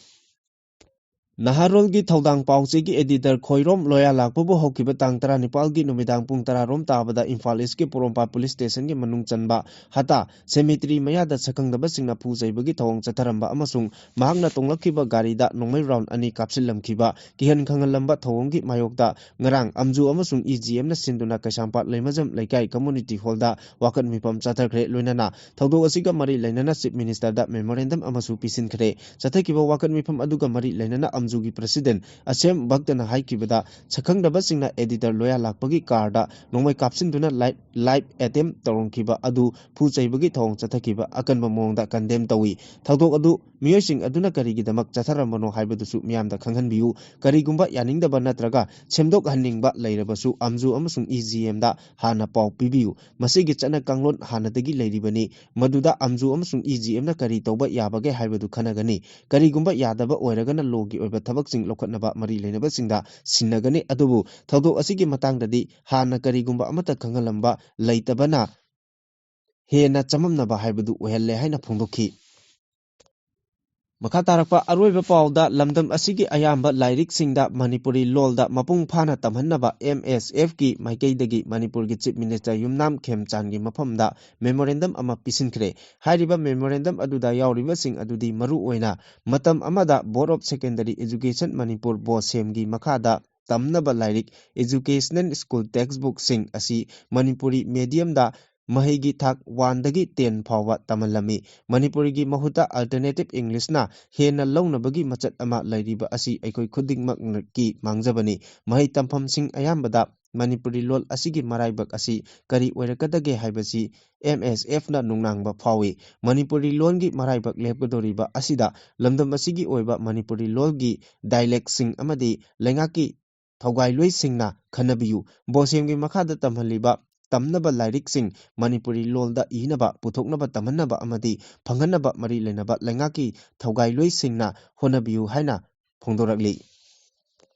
ꯅꯍꯥꯔꯣꯜꯒꯤ ꯊꯧꯗꯥꯡ ꯄꯥꯎꯆꯦꯒꯤ editor ꯈꯣꯏꯔꯣꯝ ꯂꯣꯌꯥ ꯂꯥꯛꯄꯕꯨ ꯍꯧꯈꯤꯕ ꯇꯥꯡ ꯇꯔꯥꯅꯤꯄꯥꯜꯒꯤ ꯅꯨꯃꯤꯗꯥꯡ ꯄꯨꯡ ꯇꯔꯥ ꯔꯣꯝ ꯇꯥꯕꯗ ꯏꯝꯐꯥꯜ ꯏꯁꯀꯤ ꯄꯣꯔꯣꯝꯄꯥꯠ police stationꯒꯤ ꯃꯅꯨꯡ ꯆꯟꯕ ꯍꯇꯥ cemetery ꯃꯌꯥꯗ ꯁꯛꯈꯪꯗꯕꯁꯤꯡꯅ ꯐꯨ ꯆꯩꯕꯒꯤ ꯊꯧꯑꯣꯡ ꯆꯠꯊꯔꯝꯕ ꯑꯃꯁꯨꯡ ꯃꯍꯥꯛꯅ ꯇꯣꯡꯂꯛꯈꯤꯕ ꯒꯥꯔꯤꯗ ꯅꯣꯡꯃꯩ round ꯑꯅꯤ ꯀꯥꯞꯁꯤꯜꯂꯝꯈꯤꯕ ꯀꯤꯍꯟ ꯈꯪꯍꯜꯂꯝꯕ ꯊꯧꯑꯣꯡꯒꯤ ꯃꯥꯌꯣꯛꯇ ꯉꯔꯥꯡ ꯑꯝꯖꯨ ꯑꯃꯁꯨꯡ ꯏ ꯖꯤ ꯑꯦꯝꯅ ꯁꯤꯟꯗꯨꯅ ꯀꯩꯁꯥꯝꯄꯥꯠ ꯂꯩꯃꯖꯝ ꯂꯩꯀꯥꯏ community hallꯗ ꯋꯥꯀꯠ ꯃꯤꯐꯝ ꯆꯠꯊꯈ꯭ꯔꯦ꯫ ꯂꯣꯏꯅꯅ ꯊꯧꯗꯣꯛ ꯑꯁꯤꯒ ꯃꯔꯤ ꯂꯩꯅꯅ Chief Ministerꯗ memorandum ꯑꯃꯁꯨ ꯄꯤꯁꯤꯟꯈ꯭ꯔꯦ꯫ ꯆꯠꯊꯈꯤꯕ ꯋꯥꯀꯠ ꯃꯤꯐꯝ ꯑꯗꯨꯒ ꯃꯔꯤ ꯂꯩꯅꯅ ꯑꯝꯖꯨꯒꯤ president ꯑꯁꯦꯝ ꯚꯛꯇꯅ ꯍꯥꯏꯈꯤꯕꯗ, ꯁꯛꯈꯪꯗꯕꯁꯤꯡꯅ editor ꯂꯣꯌꯥ ꯂꯥꯛꯄꯒꯤ carꯗ ꯅꯣꯡꯃꯩ ꯀꯥꯞꯁꯤꯟꯗꯨꯅ live, live attempt ꯇꯧꯔꯝꯈꯤꯕ ꯑꯗꯨ ꯐꯨ ꯆꯩꯕꯒꯤ ꯊꯧꯑꯣꯡ ꯆꯠꯊꯈꯤꯕ ꯑꯀꯟꯕ ꯃꯑꯣꯡꯗ condemn ꯇꯧꯏ꯫ ꯊꯧꯗꯣꯛ ꯑꯗꯨ ꯃꯤꯑꯣꯏꯁꯤꯡ ꯑꯗꯨꯅ ꯀꯔꯤꯒꯤꯗꯃꯛ ꯆꯠꯊꯔꯝꯕꯅꯣ ꯍꯥꯏꯕꯗꯨꯁꯨ ꯃꯤꯌꯥꯝꯗ ꯈꯪꯍꯟꯕꯤꯌꯨ꯫ ꯀꯔꯤꯒꯨꯝꯕ ꯌꯥꯅꯤꯡꯗꯕ ꯅꯠꯇ꯭ꯔꯒ ꯁꯦꯝꯗꯣꯛꯍꯟꯅꯤꯡꯕ ꯂꯩꯔꯕꯁꯨ ꯑꯝꯖꯨ ꯑꯃꯁꯨꯡ ꯏ ꯖꯤ ꯑꯦꯝꯗ ꯍꯥꯟꯅ ꯄꯥꯎ ꯄꯤꯕꯤꯌꯨ꯫ ꯃꯁꯤꯒꯤ ꯆꯠꯅ ꯀꯥꯡꯂꯣꯟ ꯍꯥꯟꯅꯗꯒꯤ ꯂꯩꯔꯤꯕꯅꯤ꯫ ꯃꯗꯨꯗ ꯑꯝꯖꯨ ꯑꯃꯁꯨꯡ ꯏ ꯖꯤ ꯑꯦꯝꯅ ꯀꯔꯤ ꯇꯧꯕ ꯌꯥꯕꯒꯦ ꯍꯥꯏꯕꯗꯨ ꯈꯟꯅꯒꯅꯤ꯫ ꯀꯔꯤꯒꯨꯝꯕ ꯌꯥꯗꯕ ꯑꯣꯏꯔꯒꯅ lawꯒꯤ ꯑꯣꯏꯕ ꯊꯕꯛꯁꯤꯡ ꯂꯧꯈꯠꯅꯕ ꯃꯔꯤ ꯂꯩꯅꯕꯁꯤꯡꯗ ꯁꯤꯟꯅꯒꯅꯤ꯫ ꯑꯗꯨꯕꯨ ꯊꯧꯗꯣꯛ ꯑꯁꯤꯒꯤ ꯃꯇꯥꯡꯗꯗꯤ ꯍꯥꯟꯅ ꯀꯔꯤꯒꯨꯝꯕ ꯑꯃꯠꯇ ꯈꯪꯍꯜꯂꯝꯕ ꯂꯩꯇꯕꯅ ꯍꯦꯟꯅ ꯆꯃꯝꯅꯕ ꯍꯥꯏꯕꯗꯨ ꯑꯣꯏꯍꯜꯂꯦ ꯍꯥꯏꯅ ꯐꯣꯡꯗꯣꯛꯈꯤ꯫ ꯃꯈꯥ ꯇꯥꯔꯛꯄ ꯑꯔꯣꯏꯕ ꯄꯥꯎꯗ, ꯂꯝꯗꯝ ꯑꯁꯤꯒꯤ ꯑꯌꯥꯝꯕ ꯂꯥꯏꯔꯤꯛꯁꯤꯡꯗ ꯃꯅꯤꯄꯨꯔꯤ ꯂꯣꯜꯗ ꯃꯄꯨꯡ ꯐꯥꯅ ꯇꯝꯍꯟꯅꯕ ꯑꯦꯝ ꯑꯦꯁ ꯑꯦꯐꯀꯤ ꯃꯥꯏꯀꯩꯗꯒꯤ ꯃꯅꯤꯄꯨꯔꯒꯤ Chief Minister ꯌꯨꯝꯅꯥꯝ ꯈꯦꯝꯆꯥꯟꯒꯤ ꯃꯐꯝꯗ memorandum ꯑꯃ ꯄꯤꯁꯤꯟꯈ꯭ꯔꯦ꯫ ꯍꯥꯏꯔꯤꯕ memorandum ꯑꯗꯨꯗ ꯌꯥꯎꯔꯤꯕꯁꯤꯡ ꯑꯗꯨꯗꯤ ꯃꯔꯨꯑꯣꯏꯅ ꯃꯇꯝ ꯑꯃꯗ Board of Secondary Education Manipur, ꯕꯣꯁꯦꯝꯒꯤ ꯃꯈꯥꯗ ꯇꯝꯅꯕ ꯂꯥꯏꯔꯤꯛ, educational school textbookꯁꯤꯡ ꯑꯁꯤ ꯃꯅꯤꯄꯨꯔꯤ mediumꯗ ꯃꯍꯩꯒꯤ ꯊꯥꯛ oneꯗꯒꯤ ten ꯐꯥꯎꯕ ꯇꯝꯍꯜꯂꯝꯃꯤ꯫ ꯃꯅꯤꯄꯨꯔꯤꯒꯤ ꯃꯍꯨꯠꯇ alternative Englishꯅ ꯍꯦꯟꯅ ꯂꯧꯅꯕꯒꯤ ꯃꯆꯠ ꯑꯃ ꯂꯩꯔꯤꯕ ꯑꯁꯤ ꯑꯩꯈꯣꯏ ꯈꯨꯗꯤꯡꯃꯛꯀꯤ ꯃꯥꯡꯖꯕꯅꯤ꯫ ꯃꯍꯩ ꯇꯝꯐꯝꯁꯤꯡ ꯑꯌꯥꯝꯕꯗ ꯃꯅꯤꯄꯨꯔꯤ ꯂꯣꯜ ꯑꯁꯤꯒꯤ ꯃꯔꯥꯏꯕꯛ ꯑꯁꯤ ꯀꯔꯤ ꯑꯣꯏꯔꯛꯀꯗꯒꯦ ꯍꯥꯏꯕꯁꯤ ꯑꯦꯝ ꯑꯦꯁ ꯑꯦꯐꯅ ꯅꯨꯡꯅꯥꯡꯕ ꯐꯥꯎꯏ꯫ ꯃꯅꯤꯄꯨꯔꯤ ꯂꯣꯜꯒꯤ ꯃꯔꯥꯏꯕꯛ ꯂꯦꯞꯀꯗꯧꯔꯤꯕ ꯑꯁꯤꯗ ꯂꯝꯗꯝ ꯑꯁꯤꯒꯤ ꯑꯣꯏꯕ ꯃꯅꯤꯄꯨꯔꯤ ꯂꯣꯜꯒꯤ dialectꯁꯤꯡ ꯑꯃꯗꯤ ꯂꯩꯉꯥꯛꯀꯤ ꯊꯧꯒꯥꯏꯂꯣꯏꯁꯤꯡꯅ ꯈꯟꯅꯕꯤꯌꯨ꯫ ꯕꯣꯁꯦꯝꯒꯤ ꯃꯈꯥꯗ ꯇꯝꯍꯜꯂꯤꯕ ꯇꯝꯅꯕ ꯂꯥꯏꯔꯤꯛꯁꯤꯡ ꯃꯅꯤꯄꯨꯔꯤ ꯂꯣꯜꯗ ꯏꯅꯕ, ꯄꯨꯊꯣꯛꯅꯕ, ꯇꯝꯍꯟꯅꯕ ꯑꯃꯗꯤ ꯐꯪꯍꯟꯅꯕ ꯃꯔꯤ ꯂꯩꯅꯕ ꯂꯩꯉꯥꯛꯀꯤ ꯊꯧꯒꯥꯏꯂꯣꯏꯁꯤꯡꯅ ꯍꯣꯠꯅꯕꯤꯌꯨ ꯍꯥꯏꯅ ꯐꯣꯡꯗꯣꯔꯛꯂꯤ꯫